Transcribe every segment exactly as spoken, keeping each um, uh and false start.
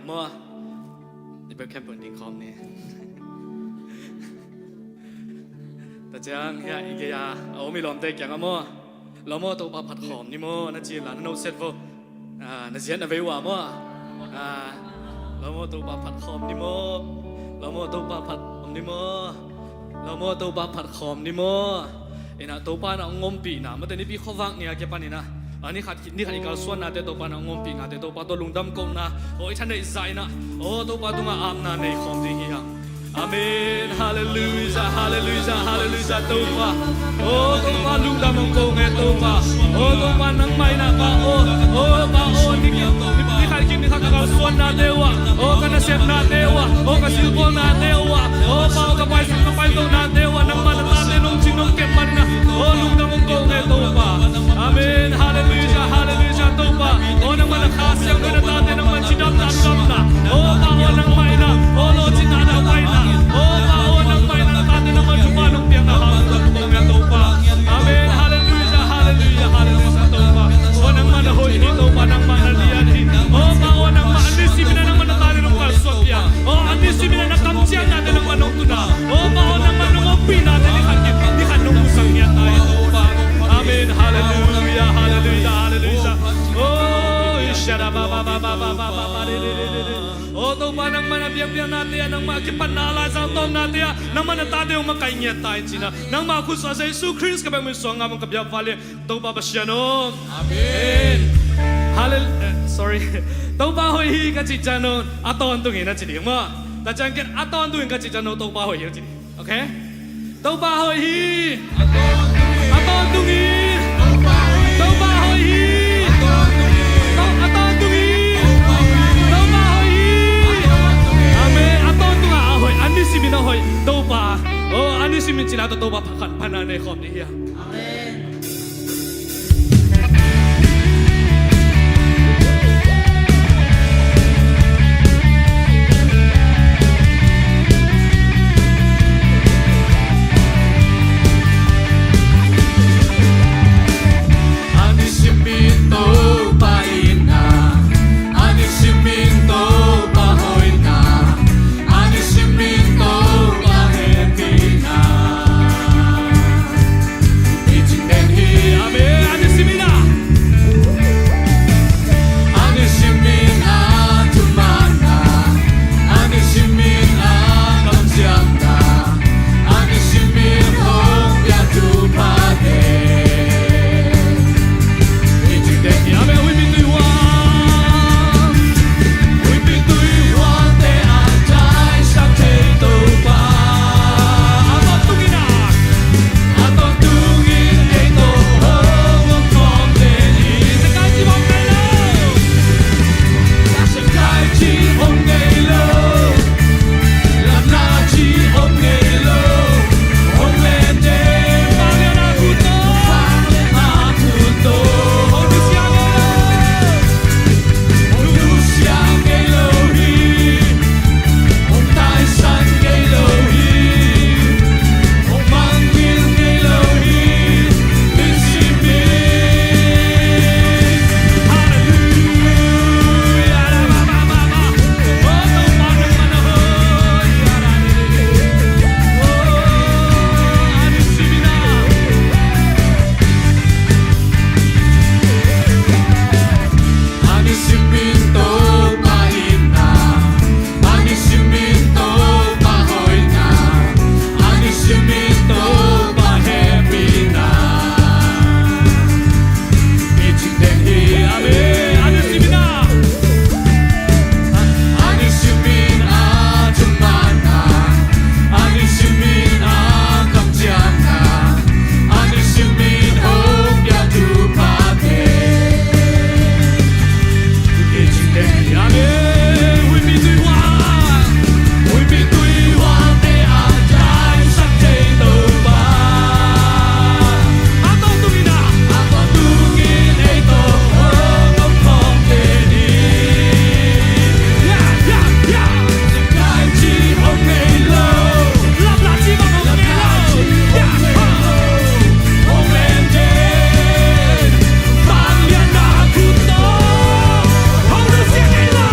Maw, i bek khempeuh ding khawm ni. Tua ciang hiah i gei-a a om i lawmte kiangah maw, lo maw, Topa phat khawm ni maw, na ci inla na note set vo. Ah, na ziat na vei uh a maw. Ah, lo maw, Topa phat khawm ni maw. Lo maw, Topa phat khawm ni maw. Lo maw, Topa phat khawm ni maw. Inah Topa in a hong ompihna, mate, Nipi khuavak ni a kipan inah, a, ni khat, ni khat i kalsuannate Topa in a hong ompihna, te Topa tawh lungdam kohna, aw, i thaneih zah inah, aw, Topa tungah apna nei khawm ding hi hang. Amen. Halleluijah, halleluijah, halleluijah, Topa. Aw, Topa, lungdam hong ko nge, Topa. Aw, Topa, nangmah inah Pa aw, aw, Pa aw, ni khat, ni khat ka kalsuannate uh ah, aw, ka nasepnate uh ah, aw, ka silpawlnate uh ah, aw, Pa aw, ka paisuk, ka paitohnate uh ah, nangmah na tate nong cing nong kep man inah, aw, lungdam hong ko nge, Topa. Amen. Halleluijah, halleluijah, Topa. Aw, nangmah na Kha Siangtho, na tate nangmah cidamna, damna, aw, Pa aw, nangmah inah, aw, lawhcinna, na paina, aw, Pa aw, nangmah inah na tate nangmah thupha nong piakna hang, Topa. Amen. Halleluijah, halleluijah, halleluijah, Topa. Aw, nangmah na hoih hi, Topa, nangmah na lian hi. Aw, Pa aw, nangmah a nisim inah nangmah na tate nong kalsuan pia. Aw, a nisim inah na kamciamnate nangmah nong tuna. Aw, Pa aw, nangmah nong ompihnate ni khat, ni khat nong musak ngiat ta hi, Topa. Amen. Halleluijah, halleluijah, halleluijah. Aw, ishara ba ba ba. Aw, Topa, nangmah na biakpiaknate ah, nangmah a kipatna, a laizang tawpnate ah, nangmah na tate hong makaih ngiat ta in ci inah, nangmah a khutsuah Jesu Khrist ka biakmui suang ngam hong ka biak vale. Topa Pasian aw. Amen. Hallel-, eh, sorry. Topa hoih hi ka cih ciang no, a tawntung hi na ci ding maw. Tua ciang ken a tawntung hi ka cih ciang no, Topa hoih hi na ci ding. Okay? Topa hoih hi. A tawntung hi. Topa hoih hi. To-, a tawntung hi. Topa hoih hi. Amen. A tawntung a hoih, a nisim in a hoih Topa. Oh, a nisim in cina to Topa phat khat phatna nei khawm ding hi a. Amen. A nisim in Topa itna, a nisim in Topa hoihna, a nisim in Topa hehpihna. I cing den hi. Amen. A nisim in a, a nisim in a thumanna, a nisim in a kamciamna, a nisim in hong pia thuphate. I cing den hi. Amen. Huipi tui huang, huipi tui huangte a taisan thei Topa. A tawntung in a, a tawntung in ei tawh hong om khawm den hi. Sakai ci om ngei lo. Sakai ci om ngei lo. Lamna ci om ngei lo. Hong len den. Vangliatna khut tawh. Vangliatna khut tawh. Hong nusia ngei lo. Hong nusia ngei lo hi. Hong taisan ngei lo hi. Hong mangngilh ngei lo hi. Nisim in. Halleluijah. A nisim in Topa itna, a nisim in Topa hoihna, a nisim in Topa hehpihna. I cing den hi. Amen. A nisim in a, a nisim in a thumanna, a nisim in a kamciamna, a nisim in hong pia thuphate. I cing den hi. Amen. Huipi tui huang, huipi tui huangte a taisan thei Topa. A tawntung in a, a tawntung in ei tawh hong om khawm den hi. Yeah, yeah, yeah. Lai ci om ngei lo. Lamla ci bang om ngei lo. Yeah. Hong len den. Vangliatna khut tawh. Hong nusia ngei lo.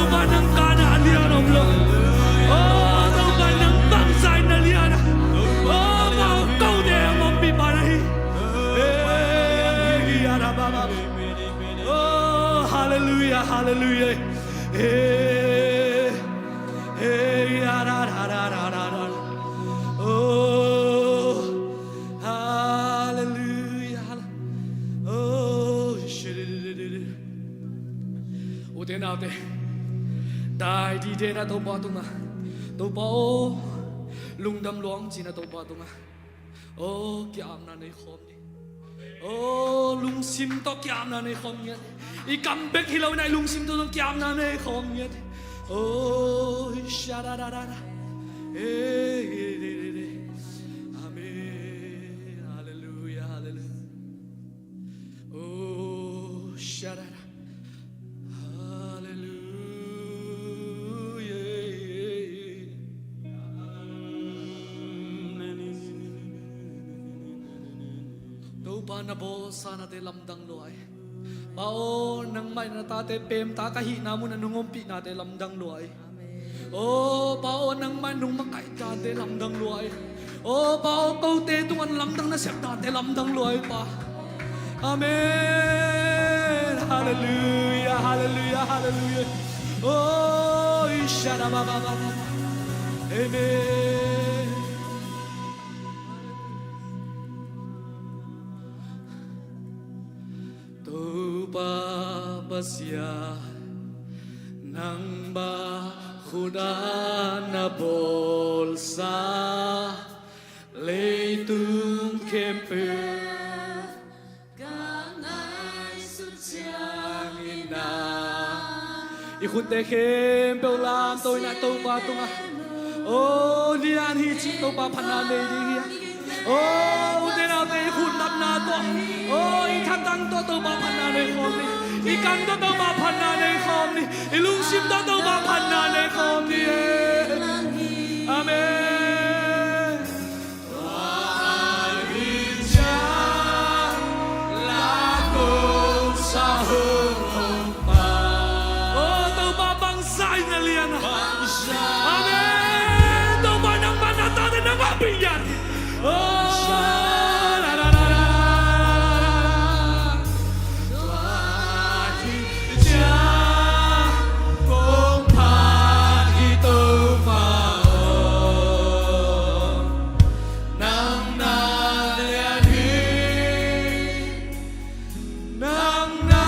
Topa nang kana a lian om lo. Oh, Topa nang bangzah in na lian a. Oh, Topa kote hong ompih pa na hi. Hey, ya, da, ba, ba. Oh, hallelujah, hallelujah. Hey, hey, ya, da, da, da, da, da, da. Oh, hallelujah. Oh, shit. Ute naute, dai dide na Topa tungah, Topa aw, lungdam lua ung ci na Topa tungah. Aw, ki-apna nei khawm ni. Aw, lungsim tawh ki-apna nei khawm ngiat. I kam bek hi lo in ah, i lungsim tawh zong ki-apna nei khawm ngiat. Aw, sha da da da da. Hey, hey, hey, hey, hey. Amen. Hallelujah, hallelujah. Oh, sha da da. Hallelujah. Topa na bawlsa nate lamdang lua hi. Pa aw, nangmah in na tate pemta ka hihna munah nong ompih nate lamdang lua hi. Aw, Pa aw, nangmah in nong makaih tate lamdang lua hi. Aw, Pa aw, kote tungah lamdang na sep tate lamdang lua hi, Pa. Amen. Hallelujah, hallelujah, hallelujah. Oh, ishara ba ba ba ba. Amen. Topa Pasian, nang bang khut a na bawlsa leitung khempeuh ka ngaihsut ciangin ah. I khutte khempeuh lamto in ah Topa tungah, aw, lian hi cih Topa phatna nei ding hi a. Aw, ute naute, i khut lapna tawh, aw, i thatang tawh Topa phatna nei khawm ni. I kam tawh Topa phatna nei khawm ni. I lungsim tawh Topa phatna nei khawm ni. Amen. Aw, Topa bangzah in na lian a. Amen. Topa nangmah na tate nangmah pia hi. Aw, la, la, la, la. Tua hi ciang kong phat hi Topa aw, nang na lian hi, nang na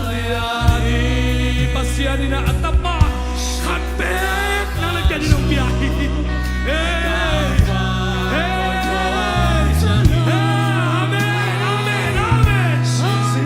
lian hi. Pasian in a tapa khat bek nang le kei adingin hong pia hi. Hey, hey, hey, amen, amen, amen. Amen.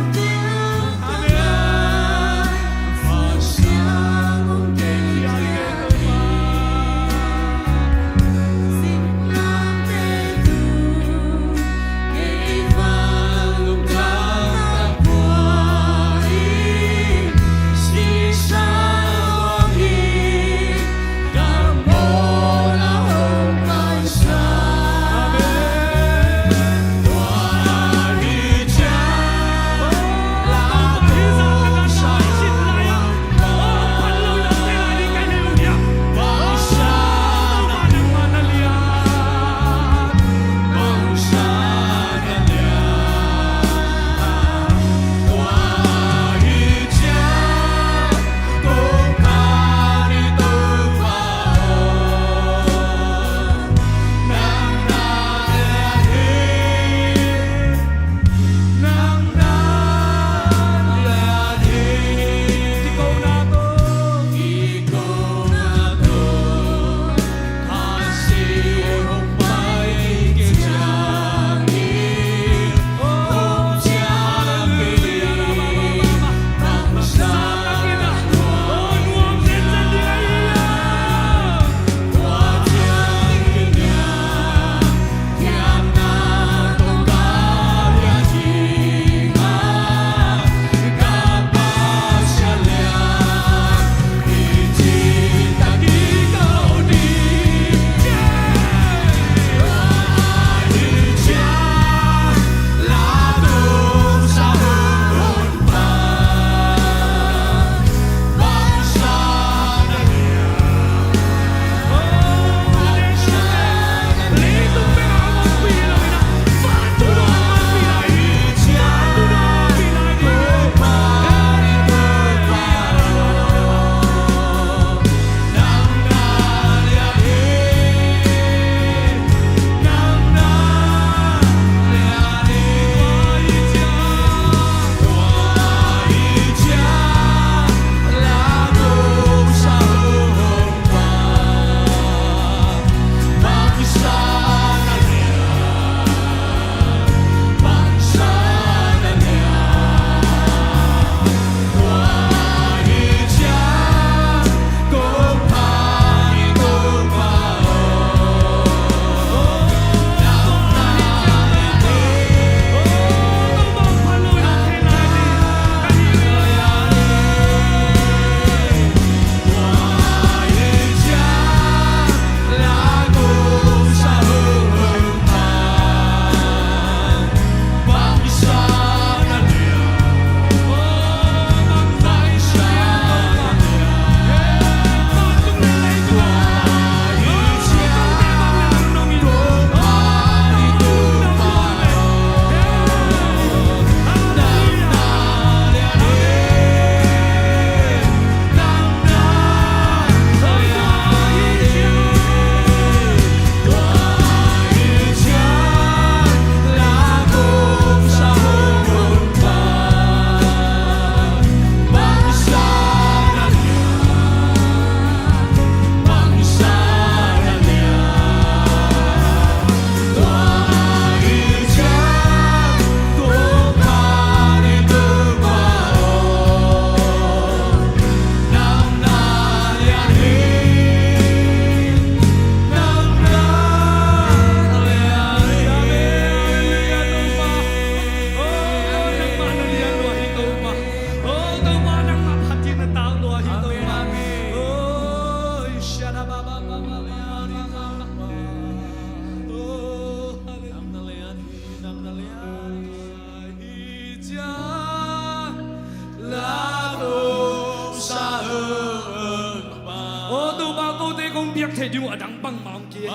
piak theih ding uh a dang bangmah om kei.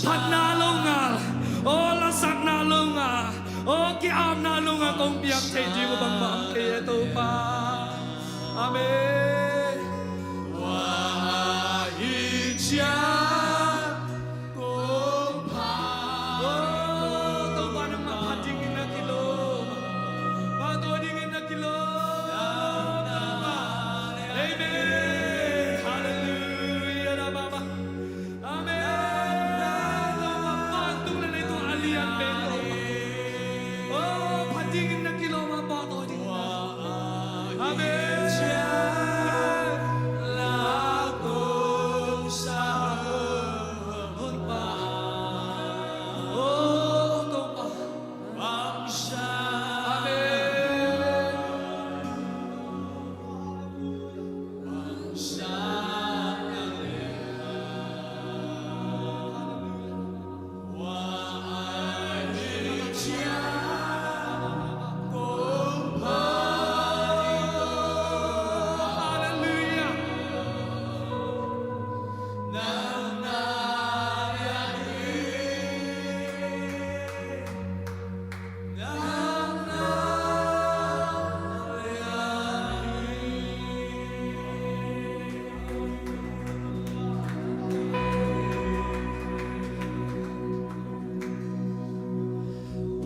Phatna longal, aw lasakna longal, aw ki-apna longal kong piak theih ding uh bangmah om kei, Topa. Amen. Aw Topa, nangmah phat dingin na kilawm, pahtawi dingin na kilawm. Amen. Halleluiah. Amen. Vantung le leitung a lian pen Topa. Aw phat dingin na kilawm a, pahtawi dingin na. Amen. Aw Topa. Amen.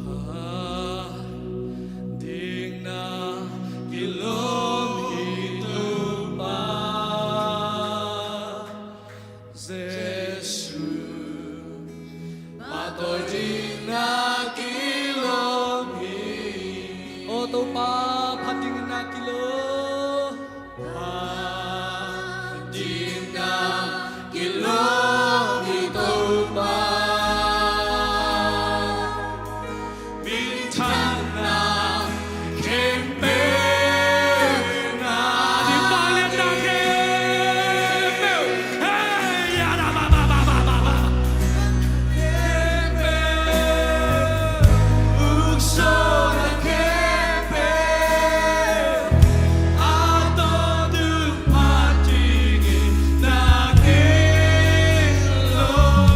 Phat ding na kilawm hi Topa Jesu, pahtawi ding na kilawm hi. Aw Topa, phat ding na kilawm. Phat ding na kilawm hi Topa. Minthanna khempeuh na. Vangliatna khempeuh. Hey, ya, da, ba, ba. Uksuahna khempeuh a tawntungin phat dingin na kilawm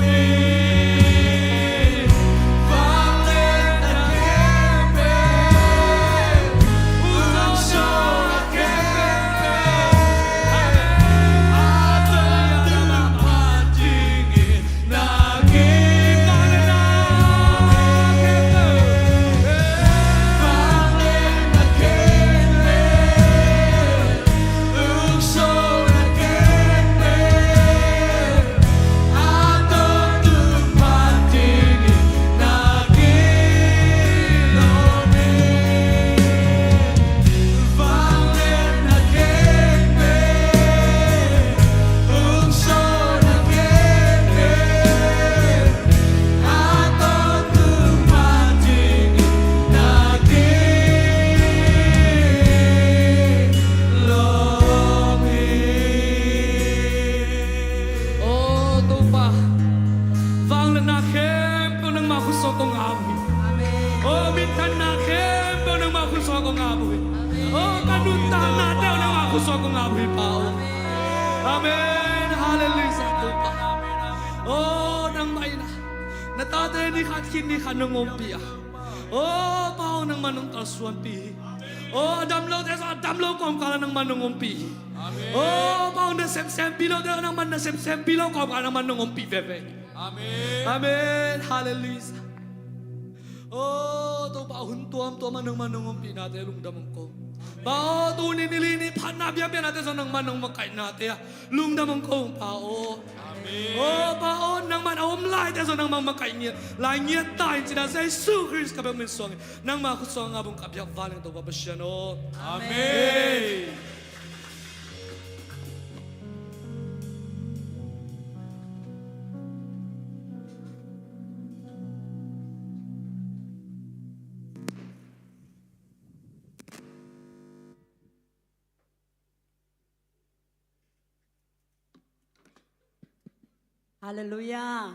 hi. Aw Topa, vangliatna khempeuh nangmah khut sungah kong ap uh hi. Aw minthanna khempeuh nangmah khut sungah kong ap uh hi. Aw ka nuntaknate uh nangmah khut sungah kong ap uh hi Pa aw. Amen. Halleluiah Topa. Aw nangmah in ah na tate ni khat khit ni khat nong ompih a, aw Pa aw nangmah nong kalsuanpih hi. Aw a dam lote zong a dam lo kawmkal ah nangmah nong ompih hi. Aw Pa aw nasep sempih lote zong nangmah nasep sempih lo kawmkal ah nangmah nong ompih veve hi. Amen. Halleluiah. Aw Topa, hun tuamtuam ah nangmah nong ompihnate lungdam hong ko. Pa aw tuni ni li ni phatna biakpiaknate zong nangmah nong makaihnate ah lungdam hong ko Pa aw. Amen. Aw Pa aw nangmah a om laite zong nangmah makaih ngiat lai ngiat ta in ci-in ah Jesu Khrist ka biak min suangin nangmah khut sungah ap ung ka biak vanglian Topa Pasian aw. Amen. Halleluiah.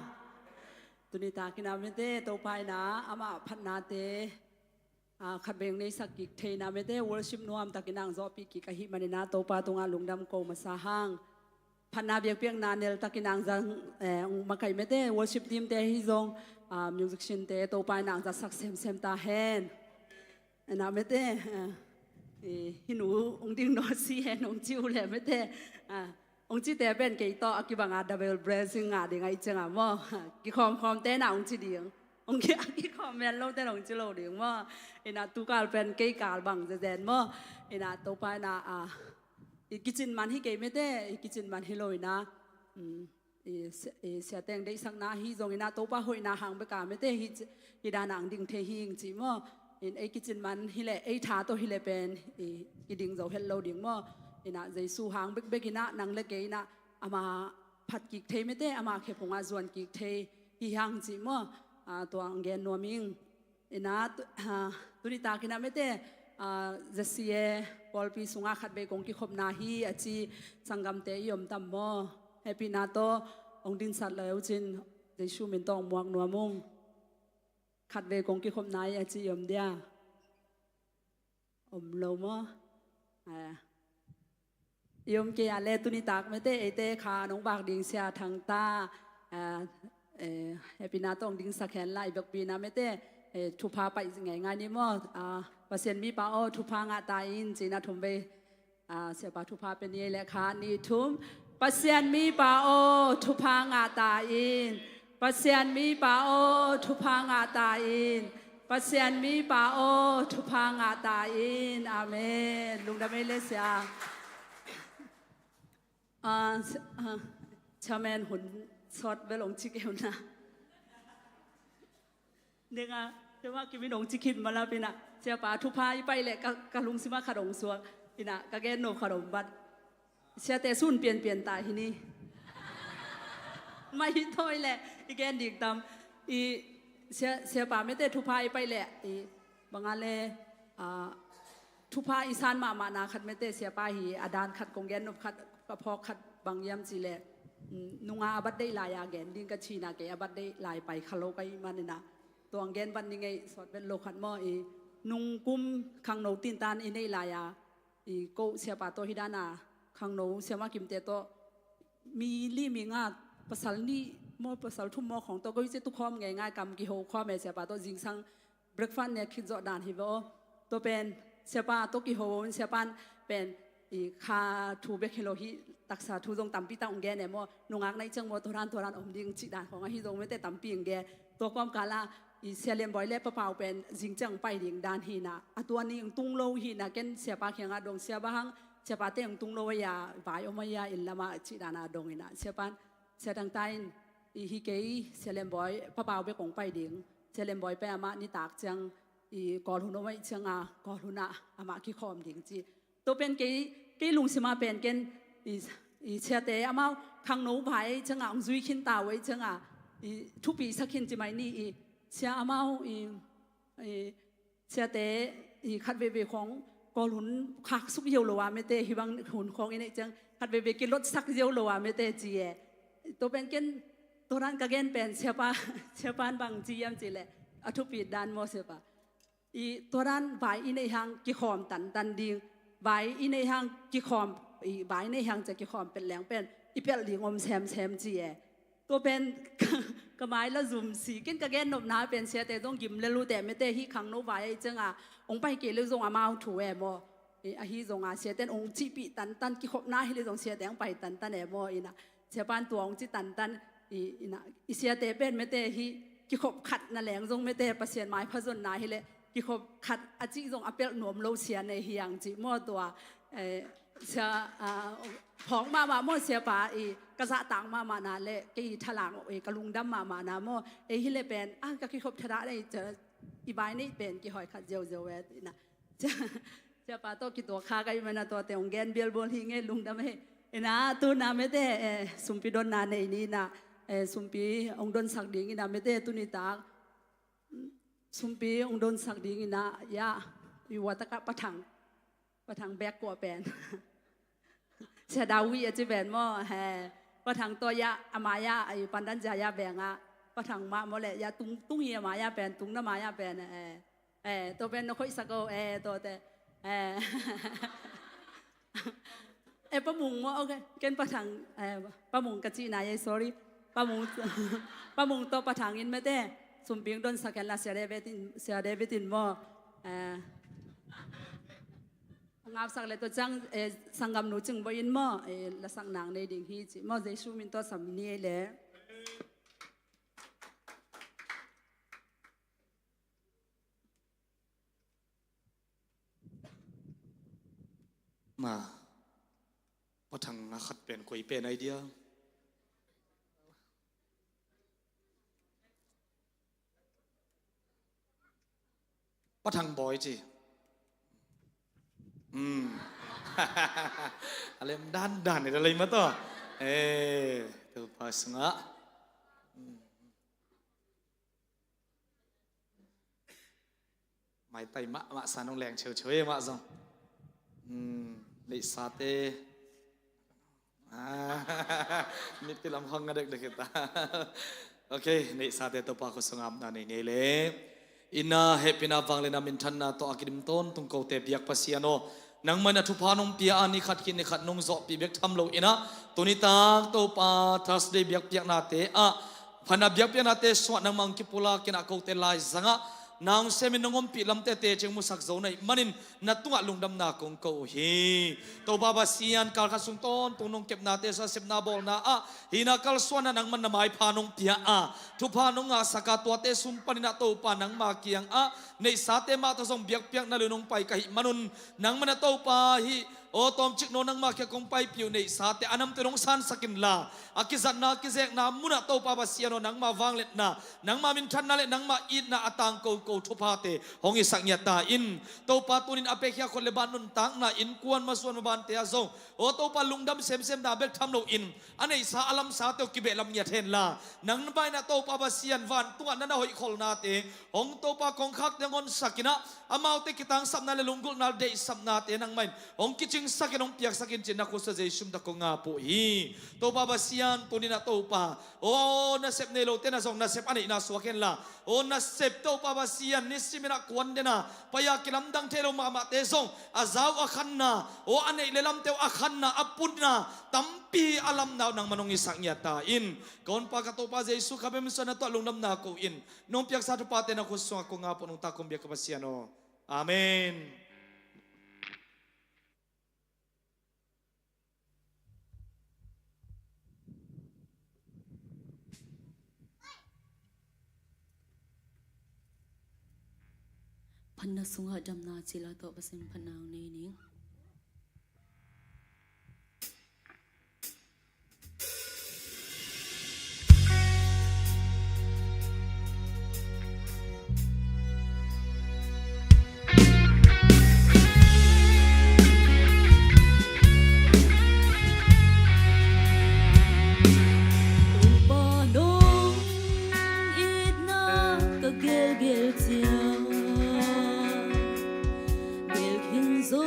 Tuni takin ah mite Topa in ah amah phatnate ah khat beng neisak kik thei in ah mite worship nuamtakin ah hong zawhpih kik ahih manin ah Topa tungah lungdam ko masa hang. Phatna biakpiakna neltakin ang zang, eh, makaih mete, worship team te hi zong, ah, musician te Topa in ang zatsak semsem ta hen. Ena mete, eh, eh, hinu ong ding no si hen ong ci uh le mete, ah, ong ci te pen kei tawh a kibanga double blessing nga ding a i cianga maw. Kikhawmkhawm te na ong ci ding. Ong ki, a kikhawm men lo te na ong ci lo ding maw. Ina tukal pen kei kal bang zezen maw. Ina Topa ina, ah, i kicin man hi kei mete, i kicin man hi lo ina, mm, i sia-, i siateng deihsakna hi zong ina Topa hoihna hang beka mete hi ci-, hi dana ang ding thei hi ing ci maw. In ei kicin man hi le, ei tha tawh hi le pen i, i ding zo het lo ding maw. Ina Jesu hang bekbek ina nang le kei ina ama phat kik thei mete, ama khephunga zuan kik thei hi hang ci maw. Ah, tua ang gen nuam ing. Ina tu-, ah, tuni tak ina mete, ah, Z C A pawlpi sunga khatvei kong kikhopna hi a ci sanggamte i om tam maw? Hehpihna tawh ong dinsat lo cin Jesu min tawh ong muak nuam ung. Khatvei kong kikhopna hi a ci i om dia? Om lo maw? Ah. I om kei a le tuni tak mete eite kha nong vak ding sia thang ta, ah, eh, hehpihna tawh ong dingsak hen la i biakpihna mete, eh, thupha paih ngeingai ni maw? Ah, Pasian mipa aw thupha ngah ta in cina thum vei, ah, siapa thupha pe ni le kha ni thum. Pasian mipa aw thupha ngah ta in. Pasian mipa aw thupha ngah ta in. Pasian mipa aw thupha ngah ta in. Amen. Lungdam ei le sia. Ah, s-, ah, chairman hun sawt bel ong ci kei hun na. Denga, tema kimin ong ci khin malap ina. Siapa thupha i paih le ka, ka lungsima khat ong suak. Ina, ka gen no khat ong bat. Siate sun pianpian ta hi ni. Mai hi toi le, i gen dik tam. I sia, siapa mete thupha i paih le, i banga le, ah, thupha i san mahmahna khat mete siapa hi a dan khat kong gen nop khat, ka phawk khat bang hiam ci le, mm, nunga a bat deih lai a gen ding ka cina kei a bat deih lai pai kha lo ka i manina. Tuang gen bat ni ngei sawt bet lo khat maw i nung kum khangno tintan i neih lai a, i ko siapa tawh hi dana khangno siama kimte tawh mi li mi nga pasal ni maw pasal thum maw khong tawh ko i ce tu khawm ngeingai kam kiho khawm e siapa tawh zingsang breakfast nek khit zawh dan hi ve aw. Tua pen siapa tawh kiho in siapa pen i kha thu bek hi lo hi taksa thu zong tampi tak ong gen e maw. Nungak na i ciang maw tua dan tua dan om ding cih dan khong ahi zong mete tampi ong gen. Tua kawmkala i Sia Lian Bawi le Pa Pau pen zing ciang pai ding dan hi na. A tua ni ong tung lo hi na ken siapa khianga dong sia bang hang siapa te ong tung lo a ia vai om a ia inn lama cih dana dong hi na. Siapa Sia Thang Ta in i hi kei Sia Lian Bawi Pa Pau bek ong pai ding. Sia Lian Bawi pen amah nitak ciang i Kawl hun om a i cianga Kawl hun ah amah kikhawm ding ci. Tua pen kei, kei lungsima pen ken i, i siate amau khangno vai a i cianga ong zui khin ta uh a i cianga i thupi sak khin ci mai ni i sia amau i, i siate i khat veve khong Kawl hun khak suk ziau lo a mete hi bang hun khong i neih ciang khat veve kilot sak ziau lo a mete ci e. Tua pen ken tua dan ka gen pen siapa, siapa in bang ci hiam ci le a thupi dan maw siapa. I tua dan vai i neih hang kikhawm tantan ding. Vai i neih hang kikhawm, i vai i neih hang cia kikhawm pelh leng pen i pelh ding om semsem ci e. Tua pen ka, ka mai la zum si. Ken ka gen nopna pen siate zong gim le lute mete hi khangno vai a i cianga ong pai kei le zong amau thu e maw. I ahi zonga siate ong cihpih tantan kikhopna hi le zong siate ong pai tantan e maw ina. Siapa in tua ong ci tantan i, ina, i siate pen mete hi kikhop khat na leng zong mete Pasian mai phazonna hi le kikhop khat a cih zong a pelh nuam lo sia nei hi ang cih maw tua, eh, sia, ah, phawk mahmah maw siapa i ka zahtak mahmahna le kei i thalang i ka lungdam mahmahna maw ei hi le pen a ka kikhop thadah nei cia i vai neih pen kihawi khat ziauziau e ina. Siapa tawh kituak kha ka i mana tawh te ong gen bialbual hi ngei lungdam e. Ina tuna mete, eh, sumpi donna nei ni ina, eh, sumpi ong donsak ding ina mete tuni tak. Sumpi ong donsak ding ina ia i watakah pathang. Pathang bek kua pen. Sia Dawi a ci pen maw, he. Pathang tawh ia, ama ia, i pandan zia ia benga. Pathang mah maw le, ia tung, tung hi ama ia pen, tung na ma ia pen, eh. Eh, tua pen na khoihsak o, eh, tua te. Eh. Eh, Pa Mung maw? Okay. Ken Pa Thang, eh, Pa Mung ka cihna ei, sorry. Pa Mung, Pa Mung tawh Pa Thang in mate. Sumping don sak hen la, Sia David in, Sia David in maw? Eh, ngapsak le tua ciang, eh, sanggamnu Cing Bawi in maw? Eh, lasak nang nei ding hi ci maw? Jesu min tawh sam ni ei le. Ma, Pa Thang a khat pen koi pen ai dia? Pa Thang Bawi ci. Hmm. A lem dandan ni da lei ma tawh. Eh, Topa sungah. Hmm. Maitai mahmah sa nong leng cheucheu e mah zong. Hmm, neihsate. Ah, mipi lam khong nga dekdek hita. Okay, neihsate Topa khut sungah apna nei ni ei le. Ina hehpihna vangliatna minthanna tawh a kidim tawntung kote biak Pasian aw, nangmah in a thupha nong pia a, ni khat khit ni khat nong zawhpih bek tham lo inah, tuni tak Topa Thursday biakpiaknate ah phan a biakpiaknate sungah nangmah hong kipulak inah kote laizangah na hong semin nong ompih lamte teci hong musak zo na hih manin na tungah lungdamna kong ko uh hi. Topa Pasian, kal khat sung tawntung nong kepnate sungah sepna bawlna ah hihna kalsuanna nangmah na maipha nong pia a, thupha nong ngahsak a, tuate sung paninah Topa nangma kiangah neihsate mah tawh zong biakpiakna lui nong pai ka hih manun nangmah na Topa hih aw tawmcik naw nangma kiang kong paipih uh, neihsate a namte nong sansak inla, a kizatna a kizekna munah Topa Pasian aw, nangma vangliatna, nangma minthanna le nangma itna a tangko ko thuphate hong hisak ngiat ta in. Topa tunin a pekkhia khut le ban nuntakna innkuan masuan mabante ah zong aw Topa lungdam semsemna bek tham loin a neihsa a lamsate uh kibehlam ngiat henla, nangmah inah Topa Pasian vantungah na na hoihkholhnate hong Topa kongkhakte hong honsak inah, amaute kitangsapna le lunggulhna le deihsaknate nangmah in hong kicingsak in hong piaksak in ci-in na khut sungah Jesu min tawh kong ap uh hi. Topa Pasian tuninah Topa aw nasep nei lote na zong nasep a neihna suak henla, aw nasep Topa Pasian nisiminah kuan dena pai-a kilamdang thei lo mahmahte zong a za uh a khanna, aw a neih le lamte uh a khanna, a punna tampi a lamna uh nangmah nong hisak ngiat ta in. Ka honpa ka Topa Jesu ka pemsuanna tawh lungdamna ko in nong piaksa thuphate na khut sungah kong ap uh, nungta kong biak ka Pasian aw. Amen. Phatna sungah damna cila tawh Pasian phatna hong nei ning. Topa nong itna ka gelgel ciang, gel khin zo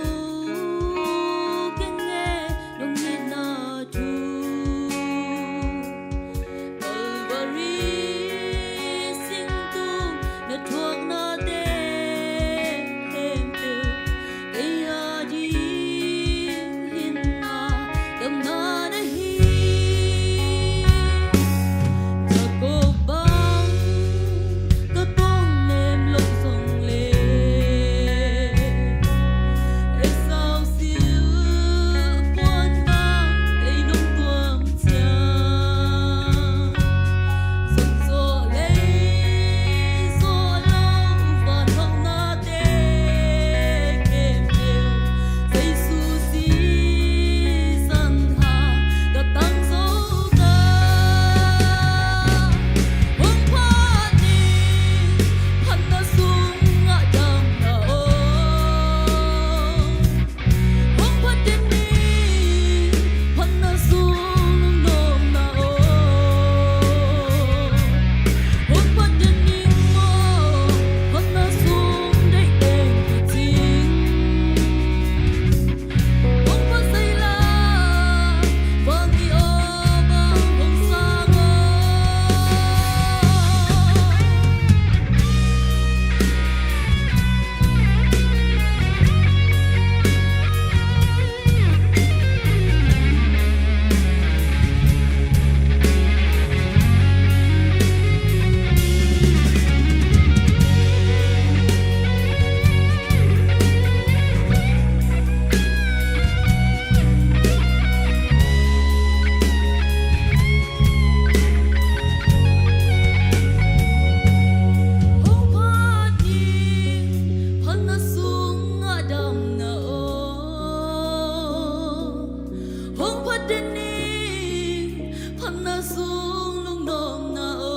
Phatna sung lungnopna aw,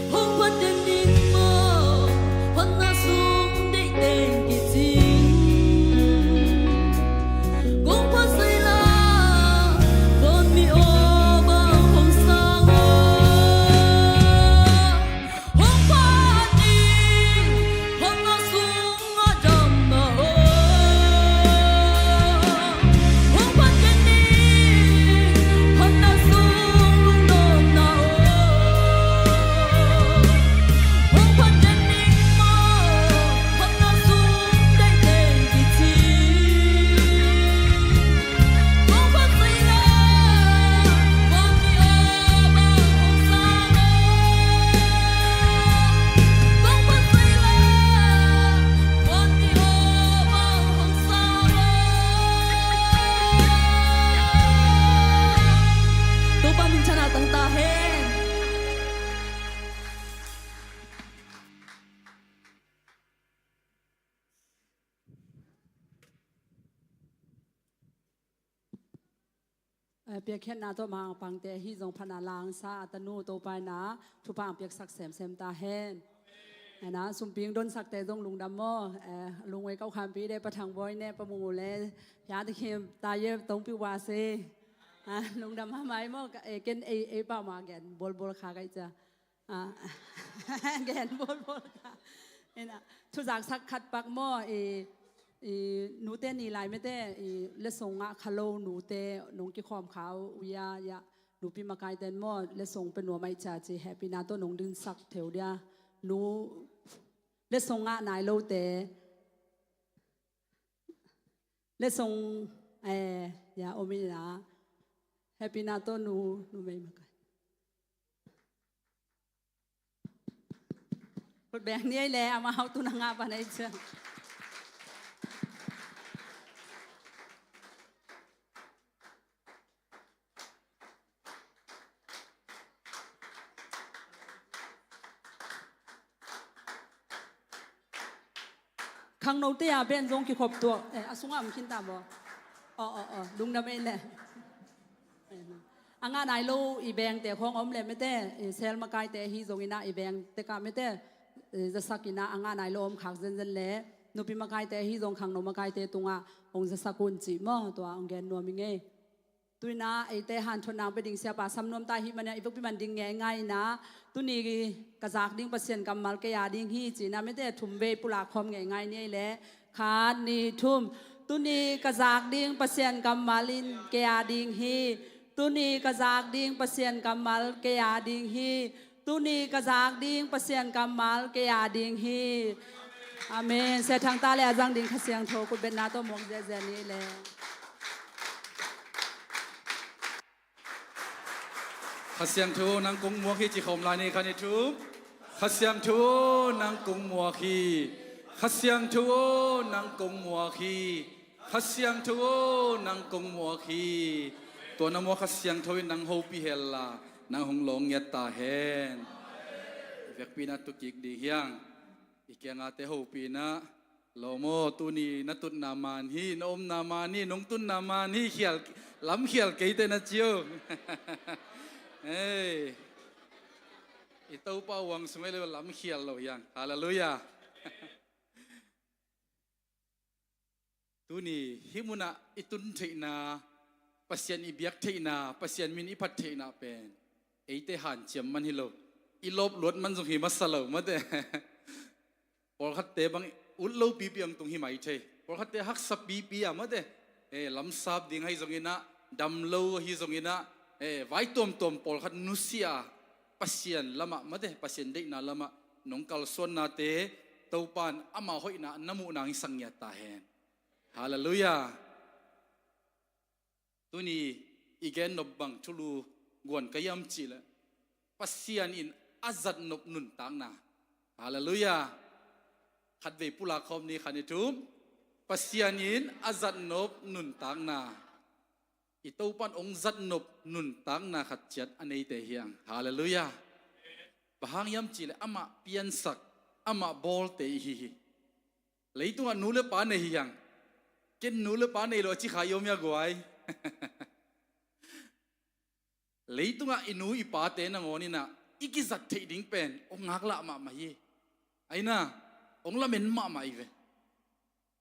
hong phat den ning maw, phatna sung deih teng kicing. Kong phat zai la, von mi aw bang hong sang aw. Hong phat ni, phatna sung a damna aw. Hong phat den ni, phatna sung lungnopna aw. Hong phat den ni maw, phatna sung deih teng kicing. Topa minthanna tang ta hen. Eh, piakkhiatna tawh mangpangte ahi zong phatna langsa a tanu Topa in ah thupha ang piaksak semsem ta hen. Ena sumping donsakte zong lungdam maw? Eh, lungwe kau khampi de, Pa Thang Bawi ne, Pa Mung U le, Pia Ti Khim, Ta Ye Tong Piu Wa Se. Ah, lungdam mahmah ei maw? Eh, ken ei, ei pau ma gen bolbol kha kai cia. Ah, gen bolbol kha. Ena thuzaksak khat pak maw? I, i nute ni lai mete, i letsong ngah kha lo nute nong kikhawm kha uh ia, ia nupi makaite in maw, letsong pe nuam aih cia ci hehpihna tawh nong dinsak theu dia. Nu letsong ngah nai lote letsong, eh, ia om ina hehpihna tawh nu, numei makai. Khut beng ni ei le, amau tu na ngah pan ei cia. Khangnote a ben zong kikhop tuak, eh, a sungah om khin ta maw? Aw, aw, aw, lungdam ei le. A ngah nai lo i bengte khawng om le mete, i sel makaite ahi zongin ah i beng tekah mete, i zasak in ah a ngah nai lo om khak zenzen le, nupi makaite ahi zong khangno makaite tungah hong zasak un cih maw, tua hong gen nuam i ngei. Tu in ah eite hanthotna hong pia ding siapa sam nuam ta ahih manin ah i vekpi man ding ngeingai in ah, tuni ka zak ding Pasian kammal kei a ding hi ci-in ah mete thum vei pulak khawm ngeingai ni ei le. Khat, nih, thum. Tuni ka zak ding Pasian kammal in kei a ding hi. Tuni ka zak ding Pasian kammal kei a ding hi. Tuni ka zak ding Pasian kammal kei a ding hi. Amen. Sia Thang ta le a zang ding Kha Siangtho khut betna tawh muak ziahziah ni le. Kha Siangtho nang kong muak hi ci khawm lai ni, khat, nih, thum. Kha Siangtho nang kong muak hi. Kha Siangtho nang kong muak hi. Kha Siangtho nang kong muak hi. Tua na muak Kha Siangtho in nang hopih hen la, nang hong lawng ngiat ta hen. Vekpi in ah tu kik ding hi hang. I kiangahte hopih in ah, lawm aw, tuni na tutna man hi, na omna man hi, nong tunna man hi, khial, lamkhial keite na ci uh. Hei. I Topa uang sung ei le lamkhial lo hi hang. Halleluiah. Tuni hih munah i tun theihna, Pasian i biak theihna, Pasian min i phat theihna pen eite hanciam man hi lo, i lawp luat man zong hi masa lo mate. Pawlkhatte bang ut lo pipi ang tung hi mai thei. Pawlkhatte haksa pipi a mate, eh, lamsap ding ahi zongin ah, dam lo ahi zongin ah, eh, vai tuamtuam pawlkhat nusia a, Pasian lamah mate, Pasian deihna lamah nong kalsuannate Topa in ama hoihna na muh nang i sang ngiat ta hen. Halleluiah. Tuni i gen nop bang thulu guan ka hiam cih leh, Pasian in a zat nop nuntakna. Halleluiah. Khatvei pulak khawm ni, khat, nih, thum. Pasian in a zat nop nuntakna. I Topa in hong zat nop nuntakna khat ciat a neite hi hang. Halleluiah. Bang hang hiam cih leh amah piansak, amah bawlte i hi hi. Leitungah nu le pa nei hi hang. Ken nu le pa nei lo a ci kha i om hia guai? Leitungah i nu i pate nangawn inah i kizat theih ding pen hong ngaklah mahmah hi. Aina, hong lamen mahmah hi ve.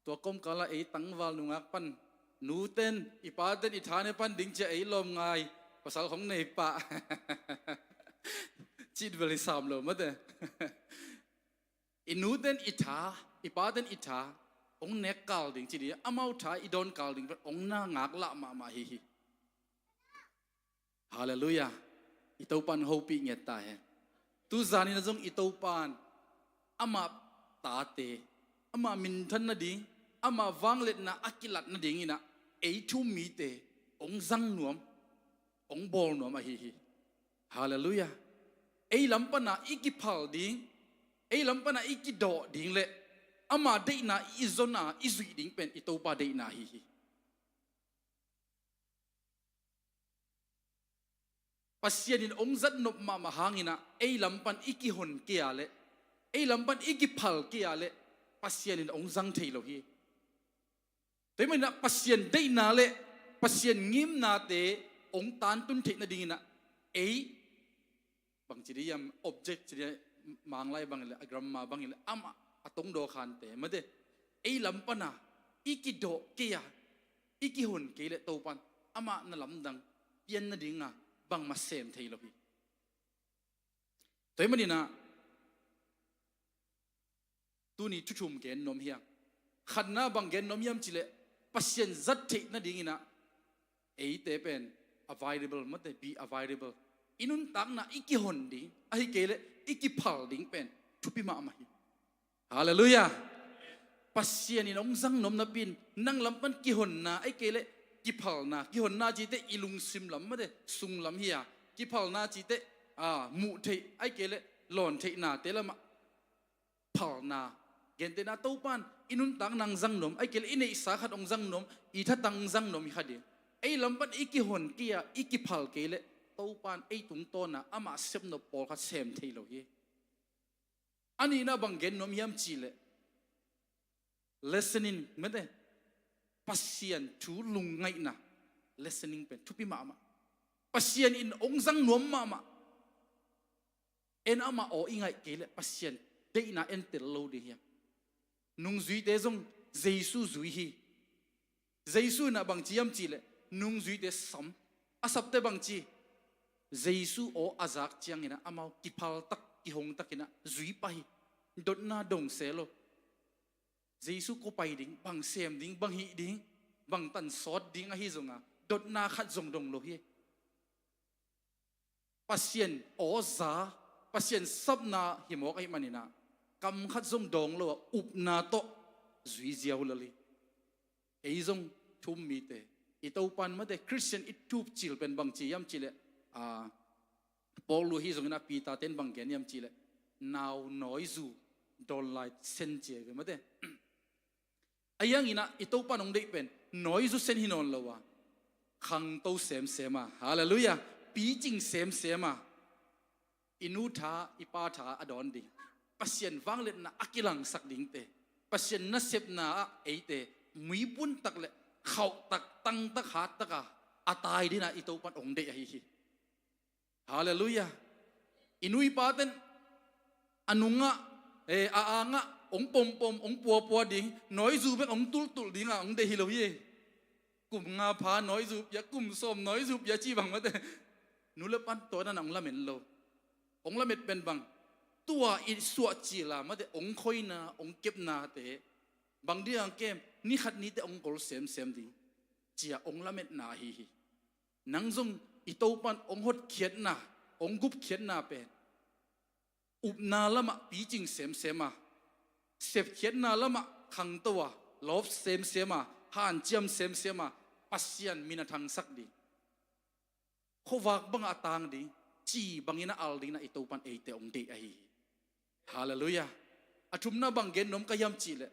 Tua kawmkalah ei tangval nungak pan, nuten i paten i tha ne pan ding cia ei lawm ngai, pasal hong nei pah. Cih bel i sam lo mate. I nuten i tha, i paten i tha hong nek kal ding ci ding, amau tha i dawn kal ding pen hong na ngaklah mahmah hi hi. Halleluiah. I Topan hopih nget ta hen. Tuzan inah zong i Topan amah tate, amah minthan nading, amah vangliatna a kilat nading inah ei thu-um mite hong zang nuam, hong bawl nuam ahi hi. Halleluiah. Ei lam pana i kiphal ding, ei lam pana i kidawh ding le amah deihna i zon a i zuih ding pen i Topa deihna ahi hi. Pasian in hong zat nop mahmah hang inah ei lam pan i kihon kei a le, ei lam pan i kiphal kei a le Pasian in hong zang thei lo hi. Tua ahih manin ah Pasian deihna le Pasian ngimnate hong tantun theih nading inah ei bangci ding hiam, object ci ding hiam, Manglai bangin le, a grammar bangin le, amah a tongdaw khante mate, ei lam pana i kidawh kei a, i kihon kei le Topan amah na lamdang pian nadinga bangmah sem thei lo hi. Tua ahih manin ah tuni thu thum gen nuam hi hang. Khatna bang gen nuam hiam cih leh Pasian zat theih nading inah eite pen available mate, be available. I nuntakna i kihon ding, ahih kei leh i kiphal ding pen thupi mahmah hi. Halleluiah. Pasian in hong zang nuam napi in nang lam pan kihonna, ahih kei leh kiphalna, kihonna cihte i lungsim lam mate, sunglam hi a, kiphalna cihte, a, muh theih, ahih kei leh lawn theihnate lamah phalna, gentehna Topan i nuntakna hong zang nuam, ahih kei leh i neihsa khat hong zang nuam, i thatang hong zang nuam hi kha ding. Ei lam pan i kihon kei a, i kiphal kei leh Topan ei tungtawn a amah sepnop pawlkhat sem thei lo hi. A nihna bang gen nuam hiam cih leh listening mate, Pasian thu lungngaihna, listening pen thupi mahmah. Pasian in hong zang nuam mahmah. En amah aw i ngaih kei leh Pasian deihna en tel lo ding hiam? Nungzuite zong Jesu zui hi. Jesu inah bangci hiam cih leh nungzuite sam. A sapte bangci, Jesu aw a zak ciang inah amau kiphal tak, kihong tak inah zui pah hi. Dotna dong se lo. Jesu kua pai ding, bang sem ding, bang hih ding, bang tan sawt ding ahi zonga dotna khat zong dong lo hi. Pasian aw za, Pasian sapna hi mawk ahih manin ah kam khat zong dawng lo a upna tawh zui ziau lel hi. Ei zong thu-um mite, i Topan mate, Christian i thu-up cil pen bangci hiam cih leh, a, Paul lu hi zongin ah Peter ten bang gen hiam cih leh, nau nawizu dawn lai sen ci hi ve mate. Ahi hangin ah i Topan hong deih pen nawizu sen hi nawn lo a, khangto semsem a, halleluiah, picing semsem a, i nu tha, i pa tha a dawn ding, Pasian vangliatna a kilangsak dingte, Pasian nasepna ah eite muibun tak le khauh tak, tang tak, hat tak a, a tai ding a i Topan hong deih ahi hi. Halleluiah. I nu i paten a nungah, eh, a angah hong pompom, hong puapua ding, nawizu bek hong tultulh ding a hong deih hi lo hi. Kum nga pha nawizu pia, kum sawm nawizu pia ci bang mate. Nu le pan tua dan a hong lamen lo. Hong lamet pen bang, tua i suah cil a mate, hong khoina, hong kepnate bang ding a kem, ni khat nite hong gol semsem ding ci a hong lametna ahi hi. Nang zong i Topan hong hotkhiatna, hong gupkhiatna pen upna lamah picing semsem a, sepkhiatna lamah khangto a, lawp semsem a, hanciam semsem a, Pasian min a thangsak ding, khuavak bangah a tang ding, ci bangin a al dingin ah i Topan eite hong deih ahi hi. Halleluiah. A thumna bang gen nuam ka hiam cih leh,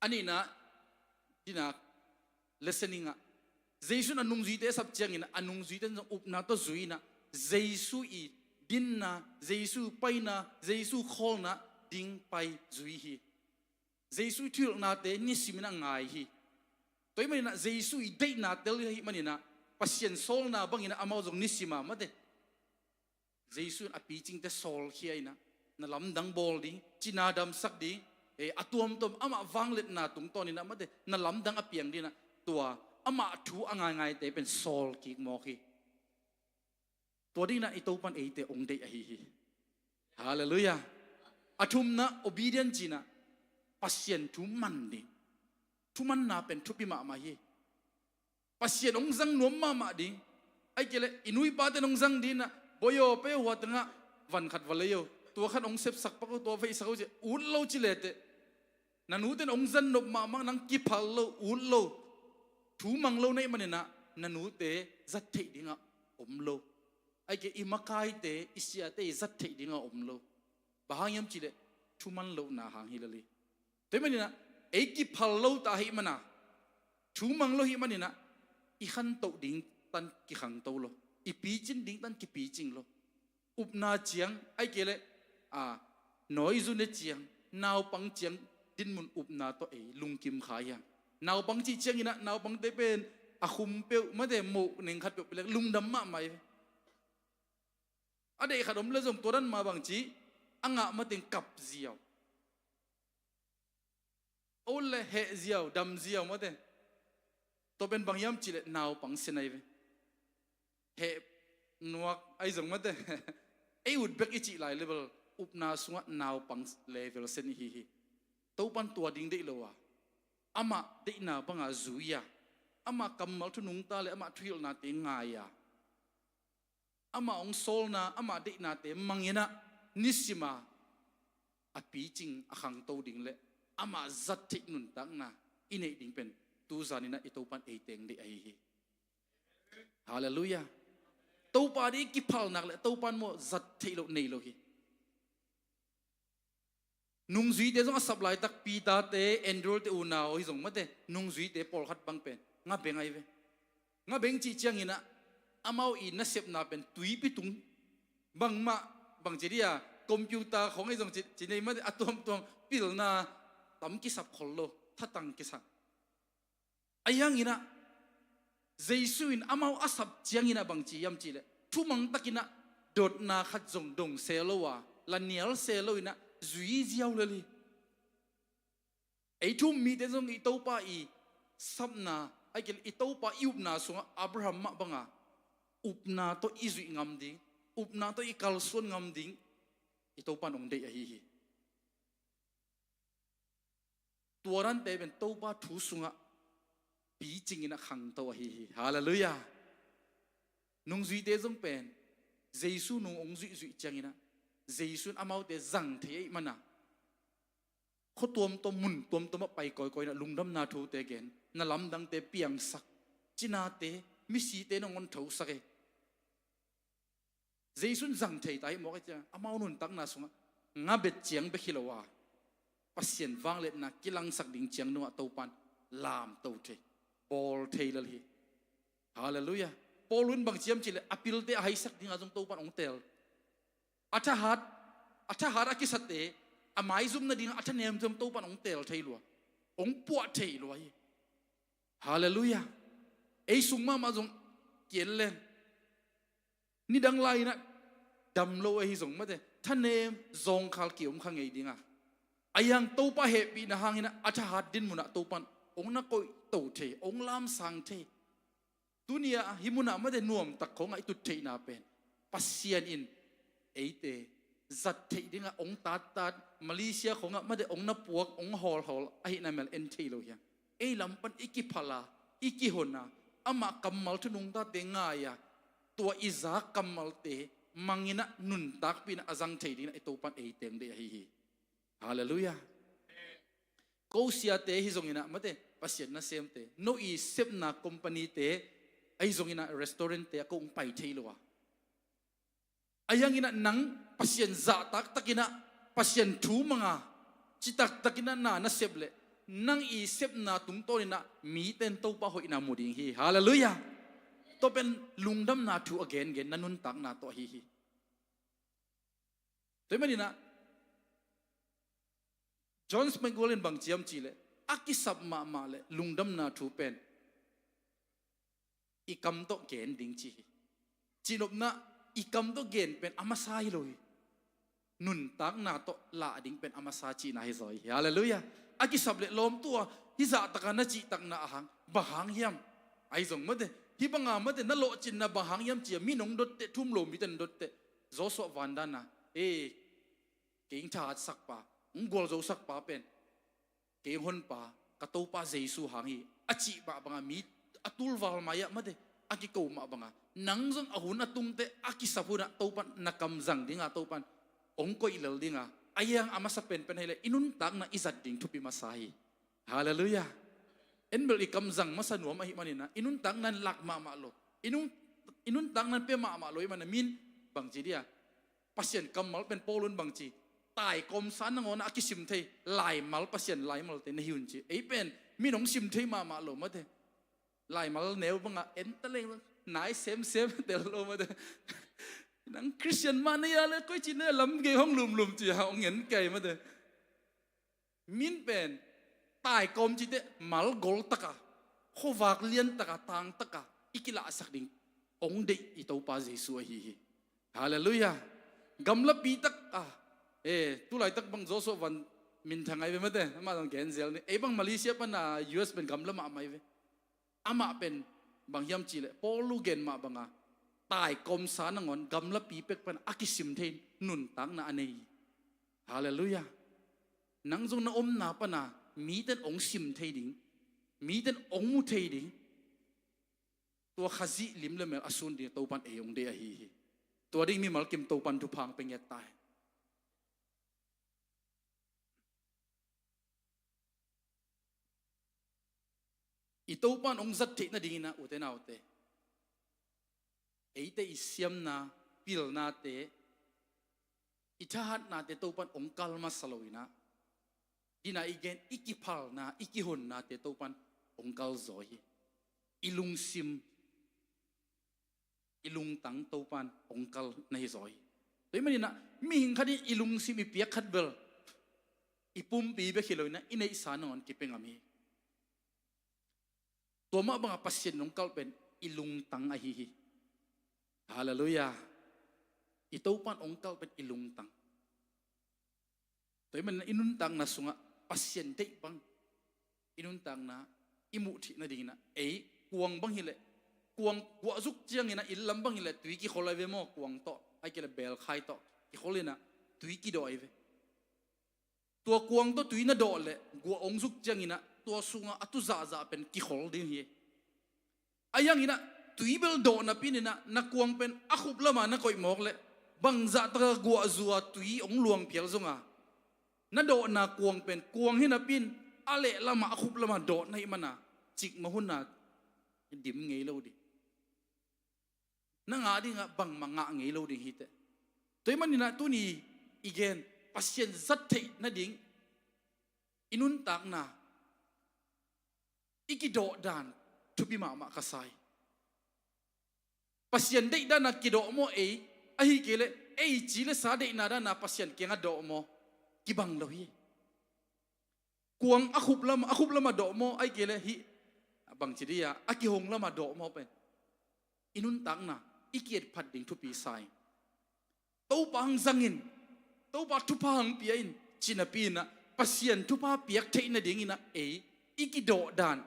a nihna ding a, listening ah, Jesu in a nungzuite a sap ciangin a nungzuite zong upna tawh zui in ah, Jesu i dinna, Jesu paina, Jesu khawlna ding pai zui hi. Jesu thuhilhnate nisimin a ngai hi. Tua ahih manin ah Jesu i deihna tel hi manin ah Pasian sawlna bangin ah amau zong nisima mate Jesu in a picingte sawlkhia in ah, na lamdang bawl ding, cina damsak ding, eh, a tuamtuam amah vangliatna tungtawn in ah mate na lamdang a piang ding in ah, tua amah thu a ngaingaite pen sawl kik mawk hi. Tua ding in ah i Topan eite ong deih ahi hi. Halleluiah. A thumna obedience in ah Pasian thu man ding. Thumanna pen thupi mahmah hi. Pasian ong zang nuam mahmah ding. Ai kei leh i nu i pate'n ong zang ding in ah, bawi aw, pei aw, hua tengah van khat va lei o, tua khat ong sepsak pak o, tua veihsak o ci, ut lo ci leteh, na nute'n ong zang nop mahmah, nang kiphal lo, ut lo, thu mang lo na hih manin ah na nute zat theih dingah om lo. Ai kei, i makaite, i siate i zat theih dingah om lo. Bang hang hiam cih leh thuman lohna hang hi lel hi. Tua hih manin ah ei kiphal lo ta ahih man a, thu mang lo ahih manin ah i khantoh ding tan kikhangto lo, i picin ding tan kipicing lo. Upna ciang, ai kei leh, a, nawi zu ne ciang, naupang ciang dinmun upna tawh ei lungkim kha hi hang. Naupang cih ciangin ah naupangte pen a khum peuh mate, moh neng khat peuh pia leng lungdam mahmah hi. A deih khat om leh zong tua dan mah bangci a ngah mateng kap ziau, ol leh heh ziau, dam ziau mate. Tua pen bang hiam cih leh naupang sen ahi ve. Heh nuak ahi zong mate. Ei ut bek i cih lai level, upna sungah naupang level sen ihi hi. Topan tua ding deih lo a, amah deihna banga zui a, amah kammal thu nungta leh amah thuhilhnate ngai a, amah ong sawlna, amah deihnate mang in ah, nisima a picing a khangto ding leh amah zat theih nuntakna i neih ding pen tuzan in ah i Topan eite ong deih ahi hi. Halleluiah. Topa ding i kiphal nak leh Topan maw zat theih loh nei lo hi. Nungzuite zong a sap laitak, Peter-te, Andrew-te unau hi zong mate, nungzuite pawlkhat bang pen nga beng ahi ve. Nga beng cih ciangin ah amau i nasepna pen tuipi tung, bangmah, bangci dia, computer khawng ahi zong ci, ci nei mate, a tuamtuam pilna tam kisap khol lo, thatang kisang. Ahi hangin ah Jesu in amau a sap ciangin ah bangci hiam cih leh thumang takin ah dotna khat zong dong se lo a, la nial se lo in ah zui ziau lel hi. Ei thu um mite zong i Topa i sapna, ai kei leh i Topa i upna sungah Abraham mah banga upna tawh i zuih ngam ding, upna tawh i kalsuan ngam ding i Topan ong deih ahi hi. Tua dante pen Topa thu sungah picing in ah khangto ahi hi. Halleluiah. Nungzuite zong pen Jesu nung ong zuihzuih ciangin ah, Jesu in amaute zang thei ahih man a, khua tuamtuam, mun tuamtuam ah pai kawikawi in ah lungdamna thute gen, na lamdangte piangsak, cinate, misite nong ong thosak e. Jesu in zang thei ta hi mawk a, ciang amau nuntakna sungah nga bet ciang bek hi lo a, Pasian vangliatna kilangsak ding ciang dongah Topan lamto thei, bawl thei lel hi. Halleluiah. Paul in bang ci hiam cih leh a pilte a haisak dingah zong Topan ong teel. A thahat, a thahat a kisate a maizum nadingah a thanem zong Topan ong teel thei lua, ong puah thei lua hi. Halleluiah. Ei sung mahmah zong ki-en leng, nidang lai in ah dam lo ahi zong mate, thanem zawngkhal ki-om kha ngei ding a, ahi hang Topa hehpihna hangin ah a thahat dinmun ah Topan ong na koihto thei, ong lamsang thei. Tuni-ah hih munah mate nuamtak khawngah i tut theihna pen Pasian in eite zat theih dingah ong tattat, Malaysia khawngah mate ong na puak, ong hawlhawl ahihna mel en thei lo hi hang. Ei lam pan i kiphal a, i kihon a, amah kammal thu nungtate ngai a, tua i zak kammalte mang in ah nuntakpih in ah a zang thei dingin ah i Topan eite ong deih ahi hi. Halleluiah. Ko siate hi zongin ah mate, Pasian nasemte, no i sepna company-te ahi zongin ah, restaurant-te ah ko ong pai thei lo a, ahi hangin ah nang Pasian zah taktakin ah, Pasian thu mang a, citak takin ah na na sep leh nang i sepna tungtawnin ah mite in Topa hoihna mu ding hi. Halleluiah. Tua pen lungdamna thu a gengen na nuntakna tawh ahi hi. Tua ahih manin ah John Maxwell in bang ci hiam cih leh, a kisap mahmah leh lungdamna thu pen i kam tawh gen ding ci hi. Cihnopna, i kam tawh gen pen a masa hi lo hi. Nuntakna tawh lah ding pen a masa cihna hi zaw hi. Halleluiah. A kisap le lawm tua, hih zahtakah na cihtakna ahang bang hang hiam? Ahi zong mate, hih banga mate na lawhcinna bang hang hiam ci-a mi nong dotteh, thu um lo mite nong dotteh, Joshua van dana, e, kei hong thahatsakpa, hong gualzosakpa pen kei hong honpa, ka Topa Jesu hang hi, a cih mah banga mi a tulval mai-ah mate, a kiko mah banga nang zong a hun a tungteh, a kisap hunah Topan na kam zang dinga, Topan hong koih lel dinga, a hiang a masa penpen hileh i nuntakna i zat ding thupi masa hi. Halleluiah. En bel i kam zang masa nuam ahih maninah i nuntakna in lak mahmah lo, i nun, i nuntakna in pia mahmah lo ahih maninah min bangci dia, Pasian kammal pen Paul un bangci, taikawmsa nangawnah a kisim thei laimal, Pasian laimalte na hi un ci. Ei pen min hong sim thei mahmah lo mate. Laimal neu banga en ta leng, nai semsem tel lo mate. Nang Christian mah na hi a le koi ci na hi a, lam gei hong lumlum ci-a hong en kei mate. Min pen taikawm citeh malgol taka, khuavak lian taka, tang taka i kilahsak ding hong deih i Topa Jesu ahi hi. Halleluiah. Gamlapi taka, e, tulaitak bang Joshua van minthang ai ve mate, amah zong gen zel ni. Ei bang Malaysia pana U S pen gamla mahmah ai ve. Amah pen bang hiam cihleh Paul uh gen mah banga taikawmsa nangawn gamlapi pek pana a kisim thei nuntakna a nei hi. Halleluiah. Nang zong na omna pana miten hong sim thei ding, miten hong mu thei ding, tua Khazih lim le mel a sun ding Topan ei hong deih ahi hi. Tua ding mimal kim Topan thupha hong pia ngiat ta hen. I Topan hong zat theih nadinginah ute naute, eite i siamna, pilnate, i thahatnate Topan hong kal masa loinah, dina i gen i kiphalna, i kihonnate Topan hong kal zaw hi. I lungsim, i lungtang Topan hong kal na hi zaw hi. Tua ahih maninah mihing khat in i lungsim i piak khat bel i pumpi bek hi loinah i neihsa nangawn kipia ngam hi. Tua mah banga Pasian hong kal pen i lungtang ahi hi. Halleluiah. I Topan hong kal pen i lungtang. Tua ahih manin i nuntakna sungah Pasian deih bang i nuntakna i muh theih nadinginah ei kuang bang hileh, kuang guah zuk cianginah inn lam bang hileh tui kikhol ai ve maw, kuang tawh, ai kei leh belkhai tawh kikhol inah tui kidawh ai ve. Tua kuang tawh tui na dawh leh guah hong zuk cianginah tua sungah a tu zahzah pen kikhol ding hi. A hianginah tui bel dawh napi inah na kuang pen a khup lama na koih mawk leh bangzah taka guahzu-a tui hong luang phial zonga, na dawhna kuang pen kuang hi napi in a leh lama a khup lama dawh na hih mana cikmah huna dim ngei lo ding. Na ngah dingah bangmah ngah ngei lo ding hiteh. Tua ahih maninah tuni i gen Pasian zat theih nading i nuntakna i kidawh dan thupi mahmah ka sa hi. Pasian deih dana kidawh maw ei, ahi kei leh ei ci le sa deihna dana Pasian kiangah dawh maw, kibang lo hi. Kuang a khup lama, a khup lama dawh maw, ai kei leh hih bangci dia a kihong lama dawh maw pen i nuntakna i kietphat ding thupi sa hi. Topa hong zangin, Topa thupha hong pia in, ci napi inah Pasian thupha piak theih nadinginah ei i kidawh dan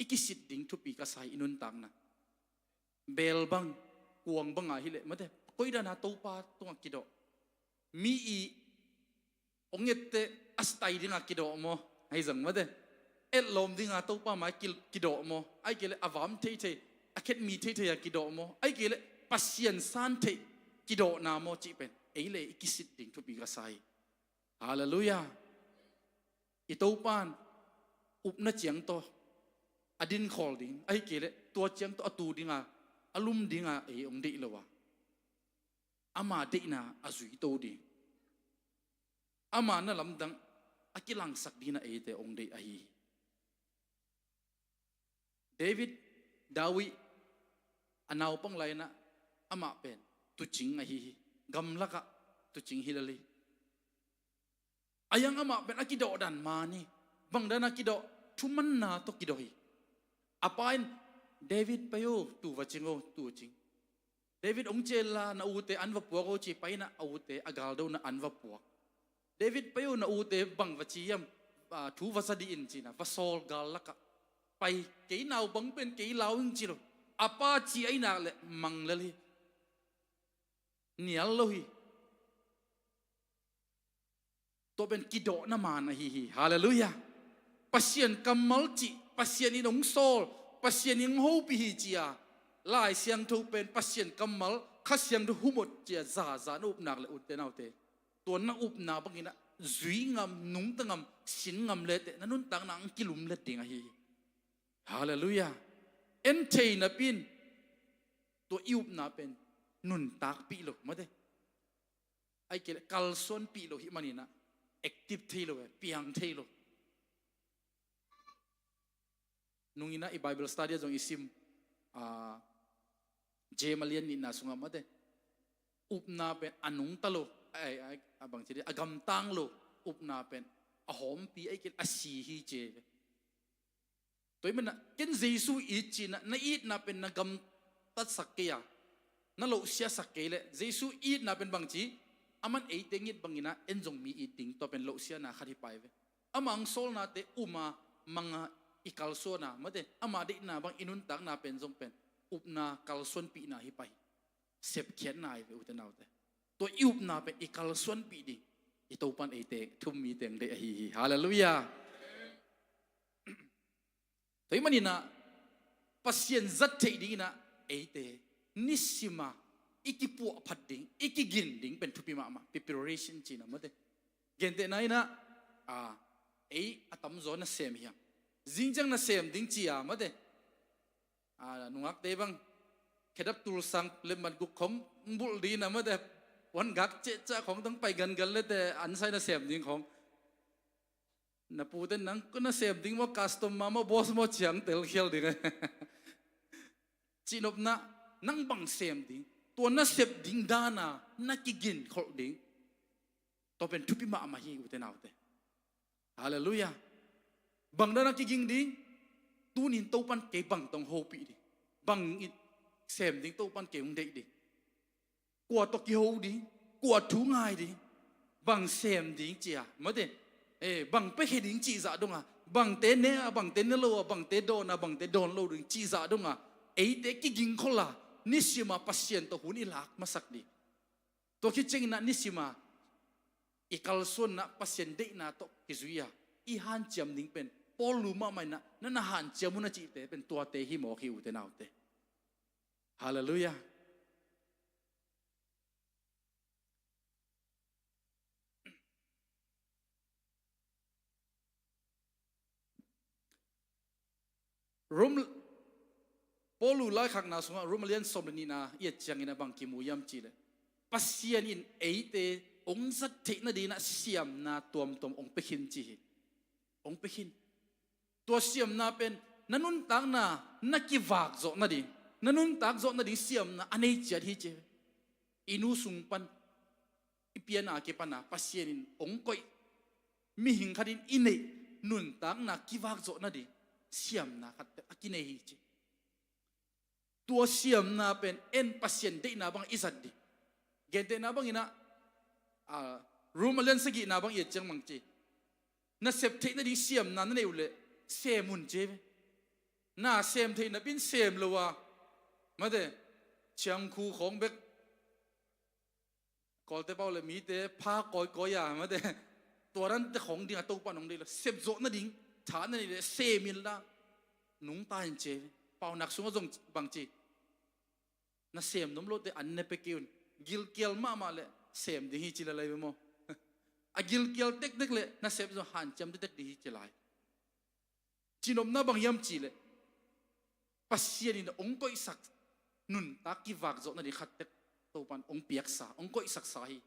i kisit ding thupi ka sa hi i nuntakna. Bel bang, kuang banga hileh mate, koi dana Topa tungah kidawh? Mi i hong etteh a style dinga kidawh maw? Ahi zong mate, etlawm dinga Topa mai ki, kidawh maw? Ai kei leh a vam theithei, a khetmi theithei a kidawh maw? Ai kei leh Pasian san theih kidawhna maw cih pen ei le ei i kisit ding thupi ka sa hi. Halleluiah. I Topan upna ciang tawh a dinkhawl ding, ahi kei leh tua ciang tawh a tu dinga, a lum dinga ei hong deih lo a, ama deihna a zuito ding, ama na lamdang a kilangsak dingin eite hong deih ahi hi. David, David a naupang lai-inah amah pen tuucing ahi hi. Gamlakah tuucing hi lel hi. A hiang amah pen a kidawh dan man hi. Bang dana kidawh? Thumanna tawh kidawh hi. A pa in David, pai o, tu va cing o, tu cing. David, hong ci inla, na ute an va puak o, ci. Pai inah a ute a galdona an va puak. David, pai o, na ute bang va ci hiam? Ah, thu va za dih in, ci inah va sawl gal lakah. Pai, kei naupang pen kei lau ing, ci lo. A pa ci ahih nak leh mang lel hi. Nial lo hi. Tua pen kidawhna man ahi hi. Halleluiah. Pasian kammal cih, Pasian in hong sawl, Pasian in hong hopih hi ci-a, Lai Siangtho pen Pasian kammal, Kha Siangtho humot ci-a zaza na up nak leh, ute naute, tua na upna bangin ah zui ngam, nungta ngam, sin ngam leteh na nuntakna hong kilumlet ding ahi hi. Halleluiah. En thei napi-in tua i upna pen nuntakpih lo, mate. Ahih kei leh kalsuanpih lo hih manin ah active thei lo, eh, piang thei lo. Nung inah i Bible study ah zong i sim, ah, James a lian nihna sungah, mate, upna pen a nungta lo, ai, ai, a bangci dih, a gamtang lo, upna pen a hawmpi, ahih kei leh a si hi, ci ve. Tua ahih manin ah ken Jesu it ci-in ah na itna pen na gamtatsak kei a, na lohsiasak kei leh, Jesu itna pen bangci, aman eite it bangin ah en zong mi it ding, tua pen lohsiana khat hi pai ve. Ama hong sawlnate um a, mang a, i kalsuan a, mate, ama deihna bang i nuntakna pen zong pen upna, kalsuanpihna hi pai. Sepkhiatna hi ve, ute naute. Tua i upna pen i kalsuanpih ding i Topan eite, thum mi teng deih ahi hi. Halleluiah. Tua ahih manin ah Pasian zat theih dingin ah eite nisim a i kipuahphat ding, i kigin ding pen thupi mahmah. Preparation ci-in ah, mate. Gentehna in ah, a, ei a tamzaw nasem hi hang. Zing ciang nasem ding ci-a, mate, a, nungakte bang khedap tulsang lemmat guk khong bulh dingin ah, mate, puan gak cehcah khong tang pai gangan leteh an sai nasem ding khong. Na pute, nang kua nasem ding maw, customer maw, boss maw, ci-a hong telkhial ding. Cihnopna, nang bang sem ding, tua nasep ding dana na kiginkholh ding, tua pen thupi mahmah hi, ute naute. Halleluiah. Bang dana kiging ding? Tuni-in Topan kei bang tawh hong hopih ding, bang sem ding Topan kei hong deih ding? Kua tawh kiho ding, kua thu ngai ding, bang sem ding ci-a, mate, eh, bang piakhia ding cih zah donga, bangte ne a, bangte ne lo a, bangte dawn a, bangte dawn lo ding cih zah donga, eite kigingkhol a, nisim a Pasian tawh hun i lak masak ding. Tua khit ciangin ah nisim a i kalsuanna Pasian deihna tawh kizui a, i hanciam ding pen Paul nu mahmah in ah, na na hanciam un a cihte pen tuate hi mawk hi, ute naute. Halleluiah. Rom, Paul laikhakna sungah Rom a lian sawm le nihna i et ciangin a bang kimu hiam cih leh, Pasian in eite hong zat theih nadingin ah siamna tuamtuam hong pia khin ci hi. Hong pia khin. Tua siamna pen na nuntakna na kivak zawh nading, na nuntak zawh nading siamna a nei ciat hi ci hi. I nu sung pan, i pian a kipan a Pasian in hong koih, mihing khat in i neih nuntakna kivak zawh nading siamna khat a kinei hi ci. Tua siamna pen en Pasian deihna bang i zat ding. Gentehna bangin ah, a, Rom a lian sagihna bang i et ciang bang ci, na sep theih nading siamna na neih uh leh sem un ci ve. Na sem theih napi-in sem lo a, mate, ciangkhu khawng bek, Kawlte pau le mite pha kawikawi a, mate, tua dante khawng ding a Topa in hong deih lo. Sep zawh nading tha na neih leh sem inla, nungta in ci ve. Paunak sungah zong bang ci, na sem nuam lote an ne pia kei un. Gilkial mahmah leh sem ding hi ci lai ve maw. A gilkial tektek leh na sep zong hanciam tektek ding hi ci lai. Cihnopna bang hiam cih leh, Pasian in hong koihsak nuntak kivak zawh nading khat tek Topa in hong piaksa, hong koihsaksa hi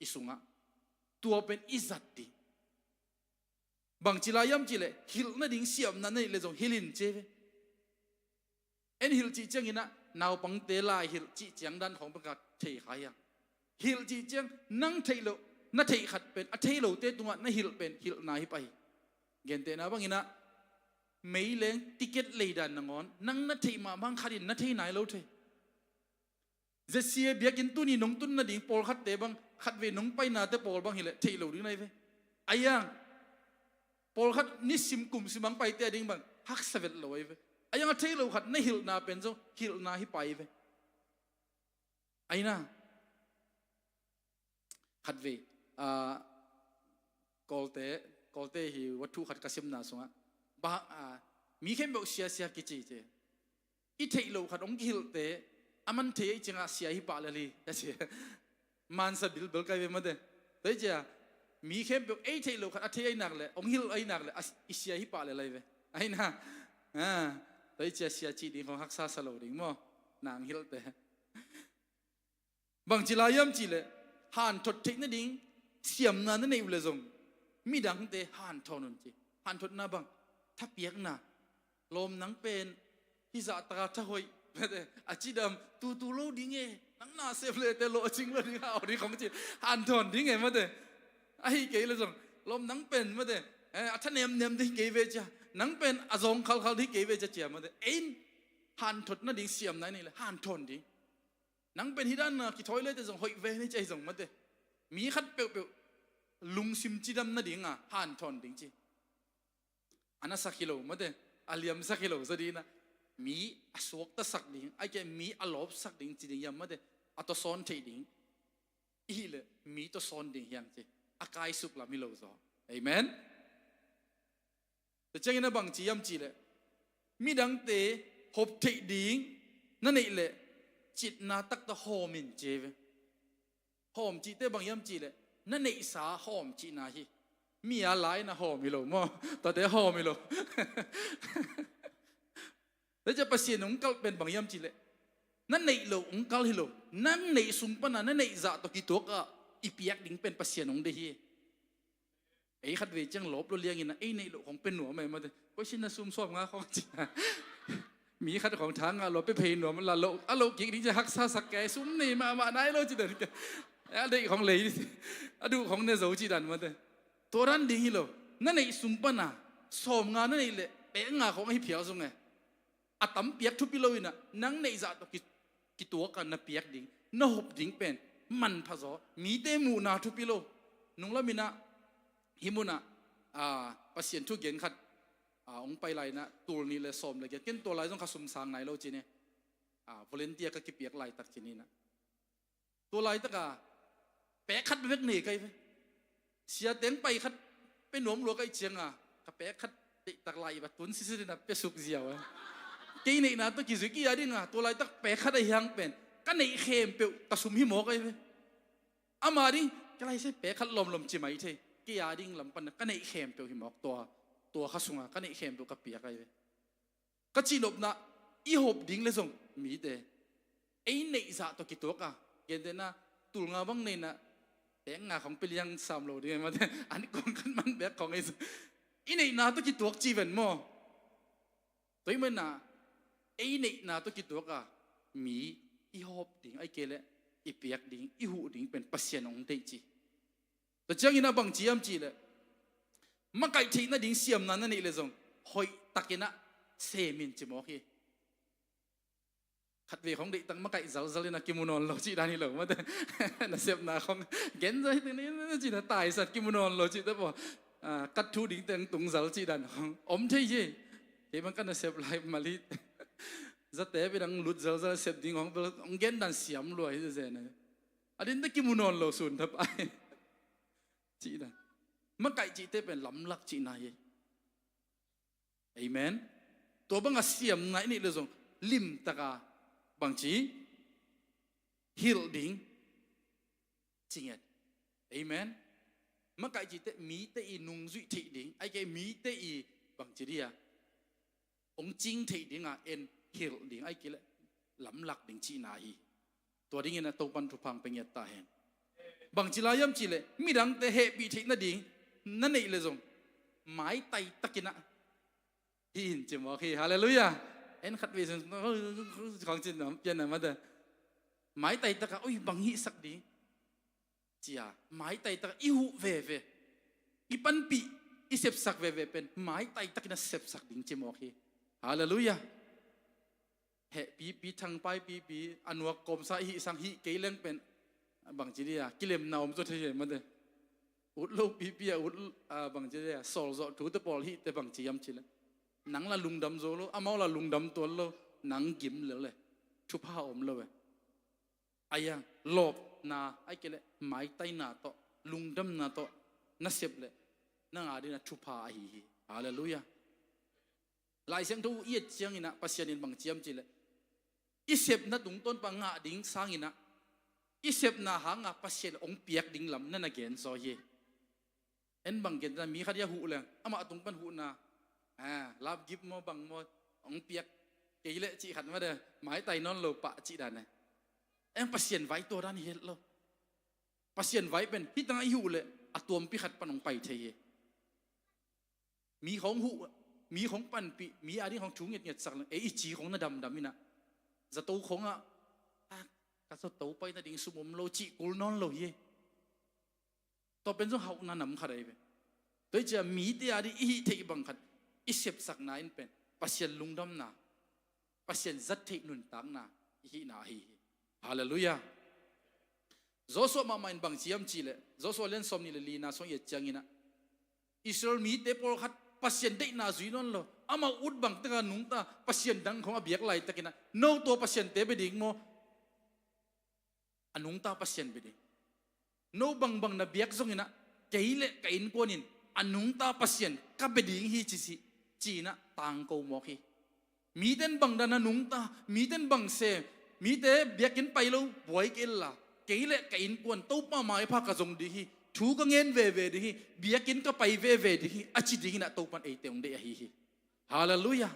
i sungah. Tua pen i zat ding. Bangci lai hiam cih leh, hilh nading siamna na neih leh zong hilh in ci ve. En hilh cih ciangin ah, naupangte lai hilh cih ciang dan khawng bek a thei kha hi a. Hilh cih ciang nang theih loh, na theih khat pen a thei lote tungah na hilh pen hilhna hi pah hi. Gentehna bangin ah, meileng ticket leidan nangawn nang na theih mahmah khat in na thei nai lo thei. ZCA biakinn tuni nong tun nading pawlkhatte bang, khatvei nong painate pawl bang hileh theih lo ding nai ve. Aiang pawlkhat nisim kumsim ang paite a ding bang haksa vet lo ai ve. Aiang a thei lo khat na hilhna pen zong hilhna hi pai ve. Aina khatvei, ah, Kawlte, Kawlte hi wathu khat ka simna sungah bang, ah, mi khempeuh siasia kici ci. I theih loh khat hong kihilhte a man thei ei ciangah sia hi pah lel hi ka ci. Mansa bilbel kai ve mate. Tua cia mi khempeuh ei theih loh khat a thei ei nak le hong hilh ei nak le i sia hi pah lel ai ve. Aina, ah, tua cia sia cih ding hong haksa sa lo ding maw? Nang hilhte. Bangci lai hiam cihleh hanthot theih nading siamna na neih uh le zong midangte hanthawn un ci. Hanthotna bang, thapiakna, lawm nang pen hih zahtaka thahoih mate, a cidam tutu lo ding e, nang nasep lete lawhcing lo ding hau ding khong ci. Hanthawn ding e mate. Ahi kei le zong lawm nang pen mate, eh, a thanemnem ding kei ve cia, nang pen a zawng khalkhal ding kei ve cia cia mate. Ein hanthot nading siamna i neih le hanthawn ding. Nang pen hih dan a kithawi lete zong hoih ve ni ci ahi zong mate. Mi khat peuhpeuh lungsim cidam nadinga hanthawn ding ci. A nasak hi lo mate, a liamsak hi lo zaw dina. Mi a suaktasak ding, a kei mi a lawpsak ding ci ding hiam mate. A tawsawn theih ding. I hih leh mi tawsawn ding hiang ci. A kaisuk lam hi lo zaw. Amen. Tua ciangin a bangci hiam cihleh midangte hop theih ding na neih leh citna taktak hawm in ci ve. Hawm cihte bang hiam cihleh na neihsa hawm cihna hi. Mi a lai na hawm hi lo maw? Tuate hawm hi lo. Tua cia Pasian hong kalh pen bang hiam cihleh na neih lo hong kalh hi lo. Nang neih sung pana na neih zah tawh kituak a i piak ding pen Pasian hong deih hi. Ei khatvei ciang lawp lo liangin a ei neih loh khong pe nuam ei mate. Koi sin na sum sawm nga khong ci. Mi khat khong tha ngah lo pe phei nuam la lo a lo kik ding ci haksa sak kei sum nei mahmah nai lo ci dan. A deih khong lei a duh khong ne zo ci dan mate. Tua dan ding hi lo. Na neih sung pana sawm nga na neih leh pek nga khong ahi phial zong e. A tam piak thupi lo inah nang neih zah tawh ki, kituak a na piak ding, na hop ding pen manpha zaw. Mite muhna thupi lo. Nunglam inah hih munah, ah, Pasian thu gen khat, ah, hong pai lai inah tul nih le sawm le giat, ken tua lai zong kha sum sang nai lo ci ne. Ah, volunteer ka kipiak laitak ci ni inah. Tua laitaka pek khat bek nei kai ve. Sia teng pai khat pe nuam lua kai cianga ka pek khat deihtak lai i va tun sisi dina pe suk ziau a. Kei neihna tawh kizui kei a dinga tua laitak pek khat a hiang pen ka neih khempeuh ka sum hi maw kai ve. Ama ding ka lai se pek khat lawmlawm ci mai thei. Kei a ding lam panna ka neih khempeuh hi mawk tua, tua kha sunga ka neih khempeuh ka piak kai ve. Ka cihnopna i hop ding le zong mite ei neih zah tawh kituak a, gentehna tulnga bang neihna pek nga khong peliang sam lo ding e mate, an kong khat man bek khong ei zong i neihna tawh kituak ci ven maw? Tua i maina ei neihna tawh kituak a mi i hop ding ai kei le i piak ding i huh ding pen Pasian hong deih ci. Tua ciangin a bang ci hiam cihleh makaih theih nading siamna na neih le zong hoih takinah semin ci mawk hi. Khatvei khong deihtak makaih zalzal inah kimu nawn lo cih dan hi lo mate. Nasepna khong gen zai teng ni cina taisat kimu nawn lo cihte paw, ah, kat thu ding teng tung zal cih dan khong om thei hi. Kei bang ka nasep lai mali zate pi dang lut zalzal sep ding khong bel hong gen dan siam lua hi zazena. A dinte kimu nawn lo sun thapai. Cih dan. Makaih cihte pen lamlak cihna hi. Amen. Tua banga siamna i neih le zong limtaka bangci hilh ding cinget. Amen. Makaih cihte mite i nungzuih theih ding ai kei mite i bangci dia hong cing theih dinga en hilh ding ai kei le lamlak ding cihna hi. Tua dingin a Topan thupha pia ngiat ta hen. Bangci lai hiam cihleh midangte hehpih theih nading na neih le zong maitai takinah hi hin ci mawk hi. Halleluiah. En khat vei sun khong cin pian a mate maitai taka ui bang hihsak ding cia maitai taka i huh veve i panpih i sepsak veve pen maitai takin a sepsak ding ci mawk hi. Halleluiah. Heh pipi, thangpai pipi, a nuak kawmsa i hih sang hih kei leng pen bangci dia kilemna om zaw thei hi mate. Ut lo pipi a ut, a bangci dia sawlzawh thute pawl hihte bangci hiam cih leh, nang la lungdam zo lo, amau la lungdam tuan lo, nang gim lel e, thupha om lo e. A iang lawpna, a hih kei leh maitaina tawh, lungdamna tawh na sep leh nang a dingin a thupha ahi hi. Halleluiah. Lai Siangtho i et ciangin ah Pasian in bang ci hiam cih leh, i sepna tungtawn pan ngah ding sangin ah i sepna hanga Pasian hong piak ding lam na na gen zaw hi. En bang gen ta, mi khat i a huh leng amah tung pan huhna, a, love gift maw bang maw, hong piak kei leh cih khat mate, maitai nawn lo pah cih dan e. En Pasian vai tua dan hi het lo. Pasian vai pen hih tangah i huh leh a tuampi khat pan hong pai thei hi. Mi khawng huh, mi khawng panpih, mi a ding khawng thu ngetnget sak leng, ei i ci khawng na damdam in ah, zato khawngah, a, ka zato pai nading sum om lo cih kul nawn lo hi. Tua pen zong hauhna nam khat ahi ve. Tua hi ciah mite a ding i hih theih bang khat i sepsakna in pen Pasian lungdamna, Pasian zat theih nuntakna i hihna ahi hi. Halleluiah. Joshua mahmah in bang ci hiam cih leh, Joshua lian sawmnih le lina sung i et ciangin ah, Israel mite pawlkhat Pasian deihna zui nawn lo, amau ut bang teka nungta pasian dang khawng a biak laitakin ah, no tua pasiante bia ding maw, a nungta pasian bia ding. No bangbang na biak zongin ah, kei le ka innkuan in a nungta Pasian ka bia ding hi ci si, ci-in ah tangko mawk hi. Mite in bang dan a nungta, mite in bang sem, mite biakinn pai lo buai kei inla, kei le ka innkuan Topa maipha ka zong ding hi, thu ka ngen veve ding hi, biakinn ka pai veve ding hi, a ci dingin ah Topa in eite hong deih ahi hi. Halleluiah.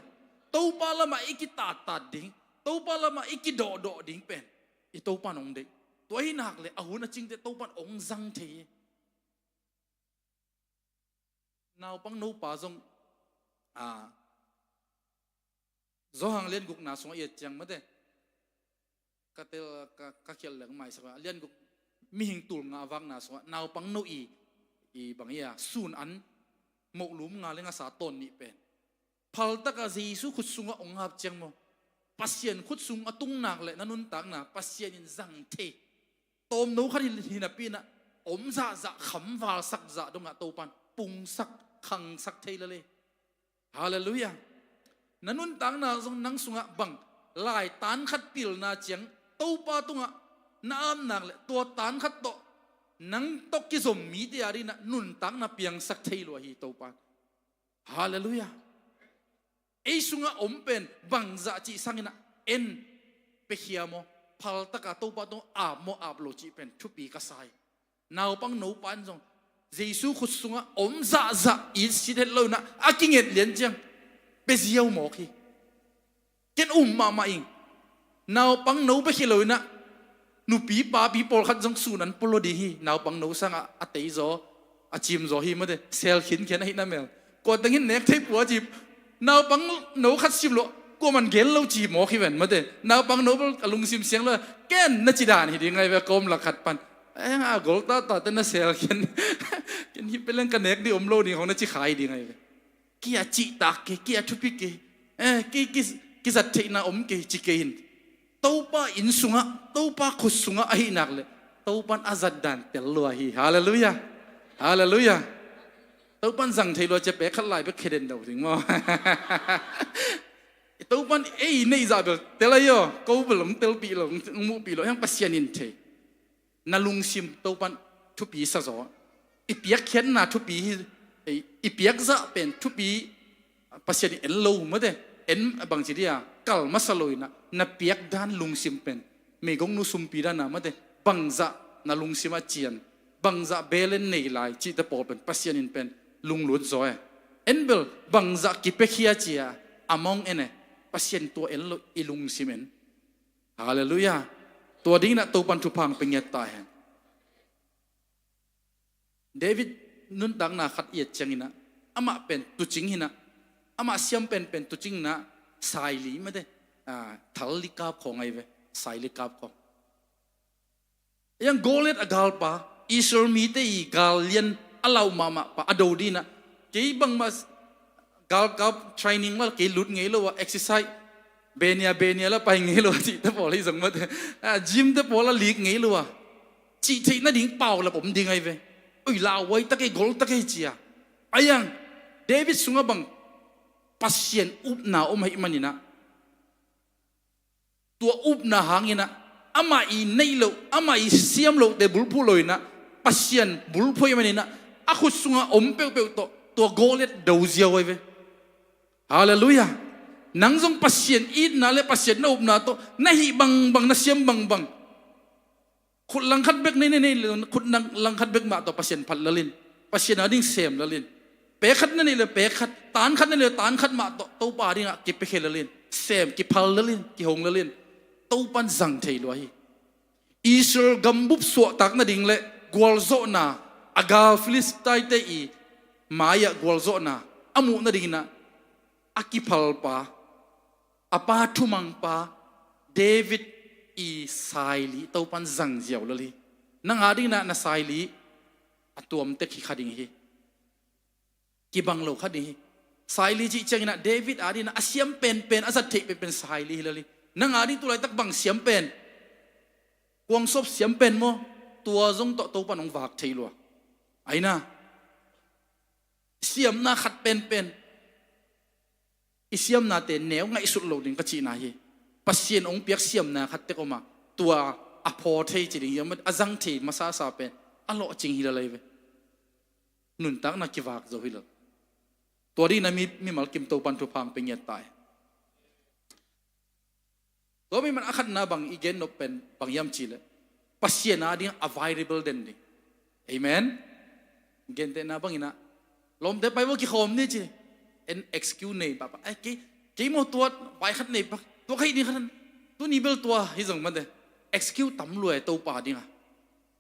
Topa lamah i kitattat ding, Topa lamah i kidawhdawh ding pen i Topa in hong deih. Tua ahih nak leh a hun a cingte Topa in hong zang thei hi. Naupang nopa zong, a, Johan lian gukna sungah i et ciang mate, ka tel, ka, ka khial leng maisak a, lian guk, mihing tul nga vakna sungah naupang no i, i bang i a, sun an mohlum nga le ngasa tawn nih pen phaltaka Jesu khut sungah hong hap ciang maw, Pasian khut sung a tung nak leh na nuntakna Pasian in zang thei. Tawmno khat hi, hi napi in ah, om zahzah, khamvalsak zah dongah Topa in pungsak, khangsak thei lel hi. Halleluiah. Na nuntakna zong nang sungah bang lai tan khat pilna ciang Topa tungah na ap nak leh tua tan khat tawh nang tawh kizom mite a dingin ah nuntakna piangsak thei lua hi Topa in. Halleluiah. Ei sungah om pen bangzah cih sangin ah en, piakhia maw, phaltaka Topa tawh ap maw, ap lo cih pen thupi ka sa hi. Naupang nopa in zong Jesu khut sungah om zahzah, i sit het lo in ah a kinget lian ciang pia ziau mawk hi. Ken um mahmah ing. Naupang no bek hi lo in ah, nupi papi pawlkhat zong sun an pua lo ding hi. Naupang no sangah a teizaw, a cimzaw hi mate, sel khinkhian ahih na mel. Kua teng in nek thei pua ci, naupang no khat sim lo, kuaman gen lo ci mawk hi ven mate. Naupang no bel a lungsim siang lo, ken na ci dan hi ding ahi ve, kawm lak khat pan. Eng a gol tata te na sel khian. Ken hih pia leng ka nek ding om lo ding hong na ci kha hi ding ahi ve. Kia cihtak kei, kia thupi kei, eh, ki, ki, kizat theihna om kei, ci kei in. Topa inn sungah, Topa khut sungah ahih nak leh Topa in a zat dan tel lua hi. Halleluiah. Halleluiah. Topa in zang thei lua cia pek khat lai bek khia den do ding maw. Topa in ei neih zah bel tel ahi aw, ko bel hong telpih lo, hong muhpih lo, hiang Pasian in thei. Na lungsim Topa in thupi sa zaw. I piakkhiatna thupi hi, i piakzah pen thupi, Pasian in en lo mate, en bangci dia, kal masa lo in ah, na piak dan lungsim pen, meigongnu sumpi dan a mate, bangzah na lungsim a cian, bangzah belen nei lai, cihte pawl pen, Pasian in pen, lunglut zaw e. En bel, bangzah kipiakhia cia, among en e, Pasian tua en lo, i lungsim en. Halleluiah. Tua dingin ah Topa in thupha hong pia ngiat ta hen. David nuntakna khat i et ciangin ah, amah pen tuucing hi in ah, amah siam penpen tuucing in ah, saili mate, ah, thalli kap khawng ahi ve, saili kap khawng. Hiang Goliath a galpa, Israel mite i gal lian a lau mahmah pa, a do dingin ah, Kei bangmah galkap training la kei lut ngei lo a, exercise benia benia la pai ngei lo a, cihte pawl hi zong mate. Ah, gym te pawl a lik ngei lo a, cih theih nading paulap om ding ahi ve. Oi, lauhuai ta kei, gol ta kei ci a. Ahi zong David sungah bang Pasian upna om ahih manin ah, tua upna hangin ah, amah i neih loh, amah i siam lohte bulphuh lo in ah, Pasian bulphuh ahih manin ah, a khut sungah om peuhpeuh tawh tua Goliat do ziau ahi ve. Halleluiah. Nang zong Pasian itna le Pasian na upna tawh na hih bangbang, na siam bangbang, khut langkhat bek na neih, na neih le khut langkhat bek mah tawh Pasian phat lel in, Pasian ading sem lel in. Pek khat na neih le pek khat, tan khat na neih le tan khat mah tawh Topa adingah kipiakhia lel in, sem, kiphal lel in, kihong lel in. Topan zang thei lua hi. Israel gambup suahtak nading le gualzawhna, a gal Filistaite i mai-ah gualzawhna a muh nadingin ah, a kiphalpa, a pa thumangpa David i saili Topan zang ziau lel hi. Nang adingin ah na saili a tuamtek hi kha ding hi. Kibang lo kha ding hi. Saili cih ciangin ah David adingin ah a siam penpen, a zat theih penpen saili hi lel hi. Nang ading tu laitak bang siam pen? Kuang sop siam pen maw? Tua zong tawh Topan hong vak thei lua. Aina, siamna khat penpen, i siamnate neu ngaihsut lo ding ka cihna hi. Pasian hong piak siamna khat tek om a, tua a phaw thei ci ding hi, a zang thei masasa pen a lawhcing hi lel ahi ve. Nuntakna kivak zo hi lel. Tua dingin ah mi, mimal kim Topan thupha hong pia ngiat ta hi. Tua mi man a khatna bang i gen nop pen bang hiam cih leh, Pasian ading a available den ding. Amen. Gentehna bangin ah, lawmte pai vo, kikhawm ni ci. En excuse nei papa. Ai, kei, kei maw tua vai khat nei pak, tua ka hih ding khat, tuni bel tua hi zong mate. Excuse tam lua e Topa adingah.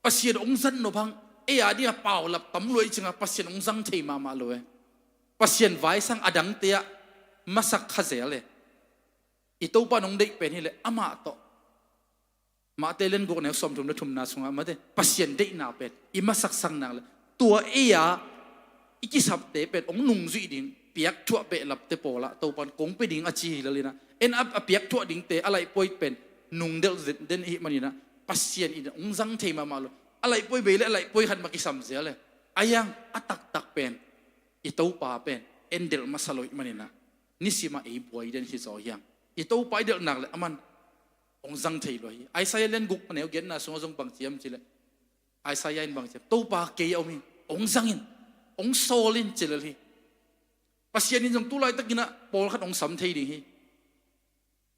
Pasian hong zat nop hang, ei adingah paulap tam lua i cih ciangah Pasian hong zang thei mahmah lo e. Pasian vaisang a dangte ah masak kha zel e. I Topa in hong deih pen hi leh amah tawh. Mate lian guk, neu sawmthum le thumna sungah mate, Pasian deihna pen i masaksak nak leh, tua ei-a i kisapte pen hong nungzuih ding, piakthuah behlapte pawlah Topan kong pia ding a ci hi lel in ah, en a, a piakthuah dingte a laihpuai pen nungdelh den, den i hih manin ah, Pasian in hong zang thei mahmah lo. A laihpuai bei le a laihpuai khat mah kisam zel e. Ahi zong a taktak pen, i Topa pen en delh masa lo i hih manin ah, nisim ah ei buai den hi zaw hi hang. I Topa i delh nak leh aman hong zang thei lua hi. Isaiah lian guk, a neu giatna sungah zong bang ci hiam cih leh, Isaiah in bang ci hiam? Topa kei a om hi, hong zang in, hong sawl in ci lel hi. Pasian in zong tu laitakin ah pawlkhat hong sam thei ding hi.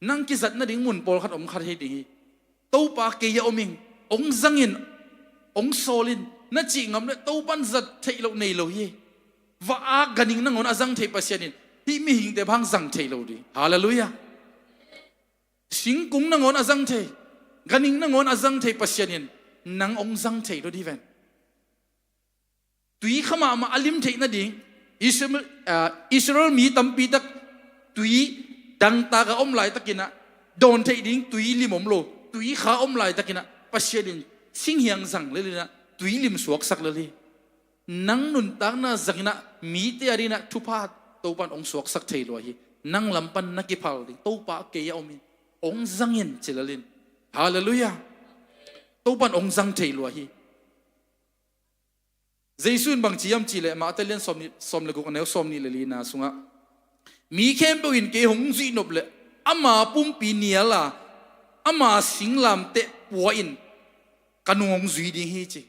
Nang kizat nading mun pawlkhat om kha thei ding hi. Topa kei a om hi, hong zang in, hong sawl in, na cih ngam leh Topan zat theih loh nei lo hi. Va-ak ganhing nangawn a zang thei Pasian in hih mihingte bang zang thei lo ding. Halleluiah. Singkung nangawn a zang thei, ganhing nangawn a zang thei Pasian in nang hong zang thei lo ding ven. Tui kha mahmah a lim theih nading, Israel, ah, Israel mi tampi tak tui dangtak a om laitakin ah, dawn theih ding tui lim om lo, tui kha om laitakin ah, Pasian in singhiang zang lel in ah, tui lim suaksak lel hi. Nang nuntakna zangin ah, mite adingin ah thupha Topan hong suaksak thei lua hi. Nang lam pan na kiphal ding, Topa kei a om hi, hong zang in ci lel in. Halleluiah. Topan hong zang thei lua hi. Jesu in bang ci hiam cih leh, Mate lian sawm nih, sawm le guk, a neu sawm nih le lina sungah, mi khempeuh in kei hong zuih nop leh, ama pumpi nial a, ama singlamteh pua in ka nung hong zui ding hi ci.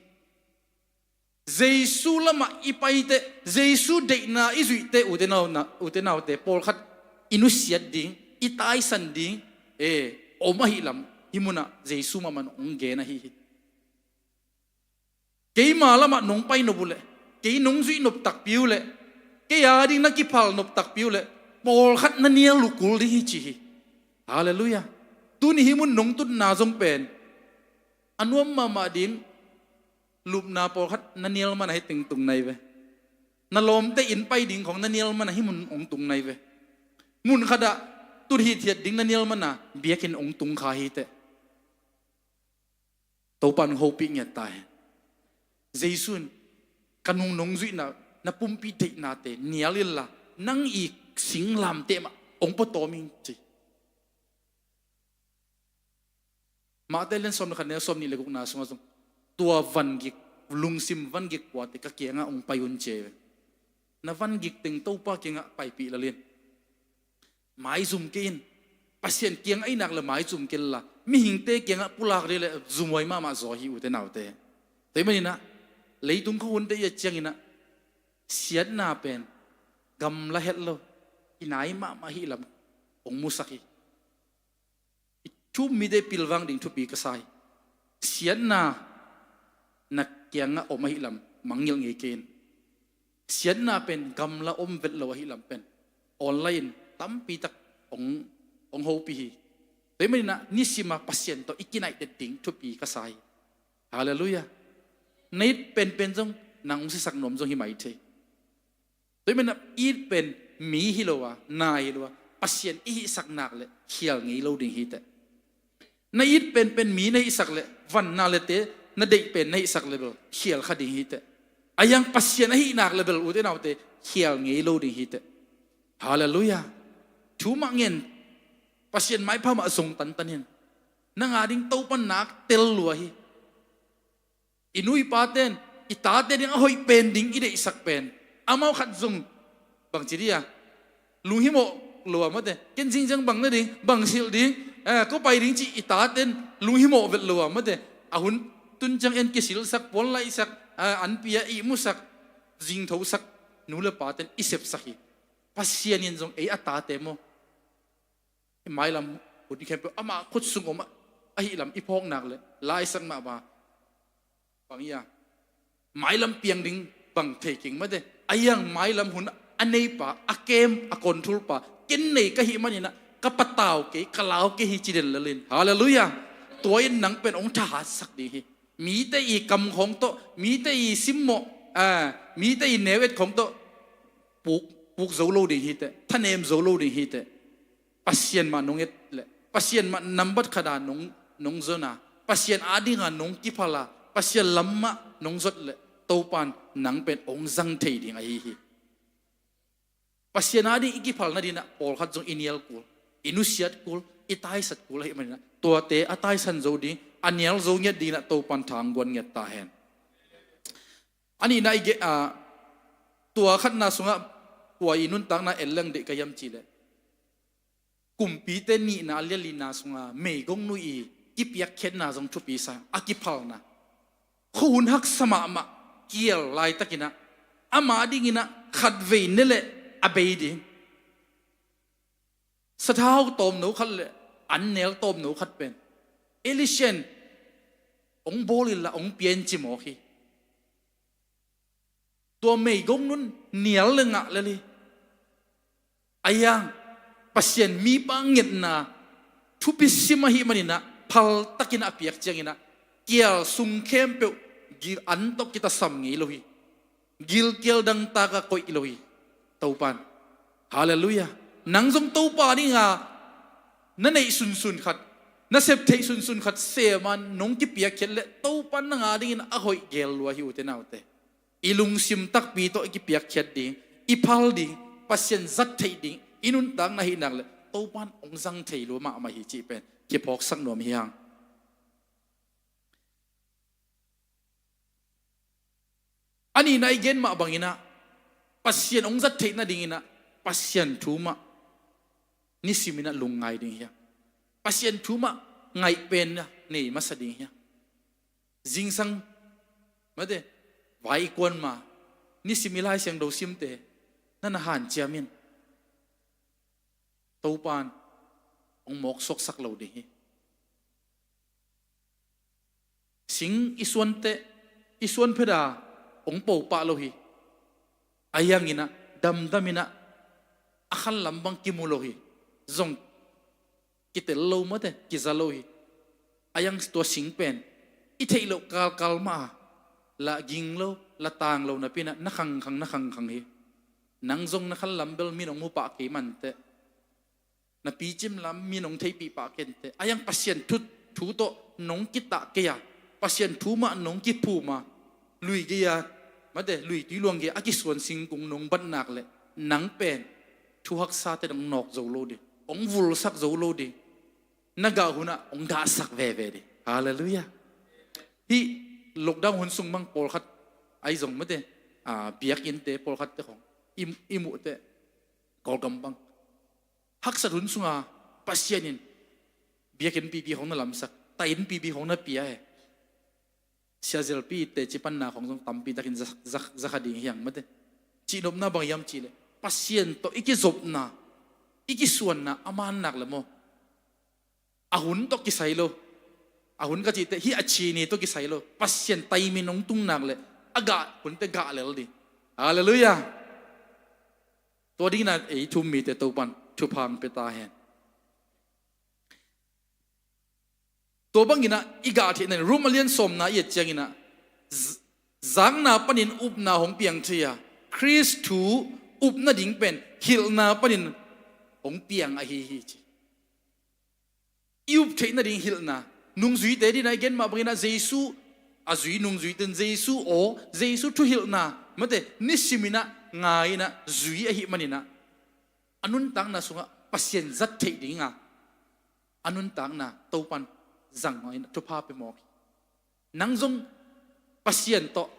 Jesu lamah i paite, Jesu deihna i zuihte, ute nau na, ute naute, pawlkhat i nusiat ding, i taisan ding, e, om ahih lam, hih munah Jesu mahmah in hong gen ahi hi. Keima lamah nong pai nop uh leh, kei nong zuih nop takpi uh leh, kei ading na kiphal nop takpi uh leh, pawlkhat na nial uh kul ding hi ci hi. Halleluiah. Tuni hih mun nong tutna zong pen a nuam mahmah ding, lupna pawlkhat na nial man a hih teng tung nai ve. Na lawmte inn pai ding khong na nial man a hih mun hong tung nai ve. Mun khatah tut hithiat ding na nial man a biakinn hong tung kha hi teh. Topan hopih ngiat ta hen. Jesu in ka nung nong zuihna na pumpi deihnate nial inla, nang i singlamteh mah hong pua tawm ing ci. Mate lian sawm le khat neu sawm nih le gukna sungah zong tua vangik, lungsim vangik kuate ka kiangah hong pai un ci hi ve. Na vangik teng Topa kiangah paipih lel in. Maizum kei in. Pasian kiang ahih nak le maizum kei inla, mihingte kiangah pulak ding le zumhuai mahmah zaw hi, ute naute. Tua ahih maninah leitung khuahunte i et cianginah siatna pen gamla het lo, i nai mahmah ahih lam hong musak hi. I thu-um mite pilvang ding thupi ka sa hi. Siatna na kiangah om ahih lam mangngilh ngei kei in. Siatna pen gamla om vet lo ahih lam pen online in tampi tak hong, hong hopih hi. Tua ahih maninah nisim a Pasian tawh i kinaihtet ding thupi ka sa hi. Halleluiah. Na it penpen zong nang hong siasak nuam zong hi mai thei. Tua ahih manin na it pen mi hi lo a, na hi lo a, Pasian i hihsak nak le khial ngei lo ding hi teh. Na it penpen mi na hihsak le van na le te na deih pen na hihsak le bel khial kha ding hi teh. A yang Pasian ahih nak le bel, ute naute, khial ngei lo ding hi teh. Halleluiah. Thu mah ngen, Pasian maipha mah zong tantan in. Nang a ding Topa nak tel lua hi. I nu i paten i tate ding a hoih pen ding i deihsak pen, amau khat zong bangci dia lunghimawh lo a mate, ken zingziang bang na ding, bang silh ding, eh, ko pai ding ci i taten lunghimawh vet lo a mate, a hun tun ciang en kisilsak, puanlaihsak, eh, an pia ihmusak, zingthosak, nu le paten i sepsak hi. Pasian in zong ei a tate maw, i mailam hun khempeuh amah khut sung om ahih lam i phawk nak le laisak mah ba bang ia, mailam piang ding bang thei keng mate. A yang mailam hun a neipa, a kem, a control pa ken nei ka hih maninah ka patau kei, ka lau kei hi ci den lel in. Halleluiah. Tua in nang pen hong thahatsak ding hi. Mite i kam khawng tawh, mite i simmawh, ah, mite i neu et khawng tawh puk, puk zo lo ding hi teh, thanem zo lo ding hi teh. Pasian mah nong et le, Pasian mah nambat khata nong, nong zon a, Pasian adinga nong kiphal a, Pasian lam mah nong zot le, Topan nang pen hong zang thei ding ahi hi. Pasian ading i kiphal nadinah pawlkhat zong i nial kul, i nusiat kul, i taisat kul ahih maninah tuate a taisan zo ding, a nial zo ngiat dinginah Topan thang guan ngiat ta hen. A nihna i ge-, a, tua khatna sungah kua i nuntakna en leng deih ka hiam cihleh, Kumpite nihna a lianlina sunga meigongnu i kipiakkhiatna zong thupi sa, a kiphalna. Khuahun haksa mahmah kial laitakinah ama dinginah khatvei ne leh a bei ding sathau tawmno khat le an nel tawmno khat pen Elisha in hong bawl inla hong pia in ci mawk hi. Tua meigong nun nial le ngah lel hi. A yang Pasian mipa ngetna thupi sim ahih maninah phaltakinah a piak cianginah kial sung khempeuh gil an tawh kitasam ngei lo hi. Gilkial dangtaka koih lo hi. Topan, halleluiah. Nang zong Topa dinga na neih sunsun khat, na sep theih sunsun khat seman nong kipiakkhiat leh Topan nang adingin a hoih gel lua hi, ute naute. I lungsim takpi tawh i kipiakkhiat ding, i phal ding, Pasian zat theih ding i nuntakna ahih nak leh Topan hong zang thei lua mahmah hi cih pen kiphawksak nuam hi hang. A nihna i gen mah banginah Pasian hong zat theih nadinginah Pasian thu mah nisiminah lungngai ding hi a, Pasian thu mah ngaih penna nei masa ding hi a. Zingsang mate vai i kuan ma nisim i Lai Siangtho simte na na hanciam in Topan hong mawksuaksak lo ding hi. Sing i suante, i suan pheda hong po pah lo hi. A yanginah damdaminah a khanlam bang kimu lo hi. Zong kitel lo mate, kiza lo hi. A yang tua sing pen i theih loh kalkal mah a la ging lo, la tang lo napinah na khangkhang, na khangkhang hi. Nang zong na khanlam bel min hong mu pah kei manteh, na picim lam min hong theihpih pah kenteh. A yang Pasian thu, thu tawh nong kitah kei a, Pasian thu mah nong kiphum a, lui gei a mate, luitui luang gei a kisuan singkung nong bat nak leh, nang pen thu haksate dong nawk zo lo ding, hong vulsak zo lo ding, na gah hunah hong gahsak veve ding. Halleluiah. Hih lockdown hun sung bang pawlkhat ahi zong mate, biakinnte pawlkhatte khong i muhte, Kawlgam bang haksat hun sunga Pasian in biakinn pipi khong na lamsak, tainn pipi khong na pia e. Siazelpi teci panna khong zong tampi takin za kha ding hiang mate. Cihnopna bang hiam cihleh, Pasian tawh i kizopna, i kisuanna a man nak le maw, a hun tawh kisai lo. A hun ka cihte hih a cini tawh kisai lo. Pasian timing hong tung nak le a gah hunte gah lel ding. Halleluiah. Tua dingin ah ei thu-um mite Topan thupha hong pia ta hen. Tua bangin ah i gah theihna in Rom a lian sawmna i et ciangin ah, zakna panin upna hong piang thei a, Khrist thu up nading pen hilhna panin hong piang ahi hi ci. I up theih nading hilhna, nungzuite dingin ah i gen mah bangin ah Jesu a zui nungzuite in Jesu aw, Jesu thuhilhna mate, nisimin ah ngai-in ah zui ahih manin ah, a nuntakna sungah Pasian zat theih dinga a nuntakna Topan zang in ah thupha pia mawk hi. Nang zong Pasian tawh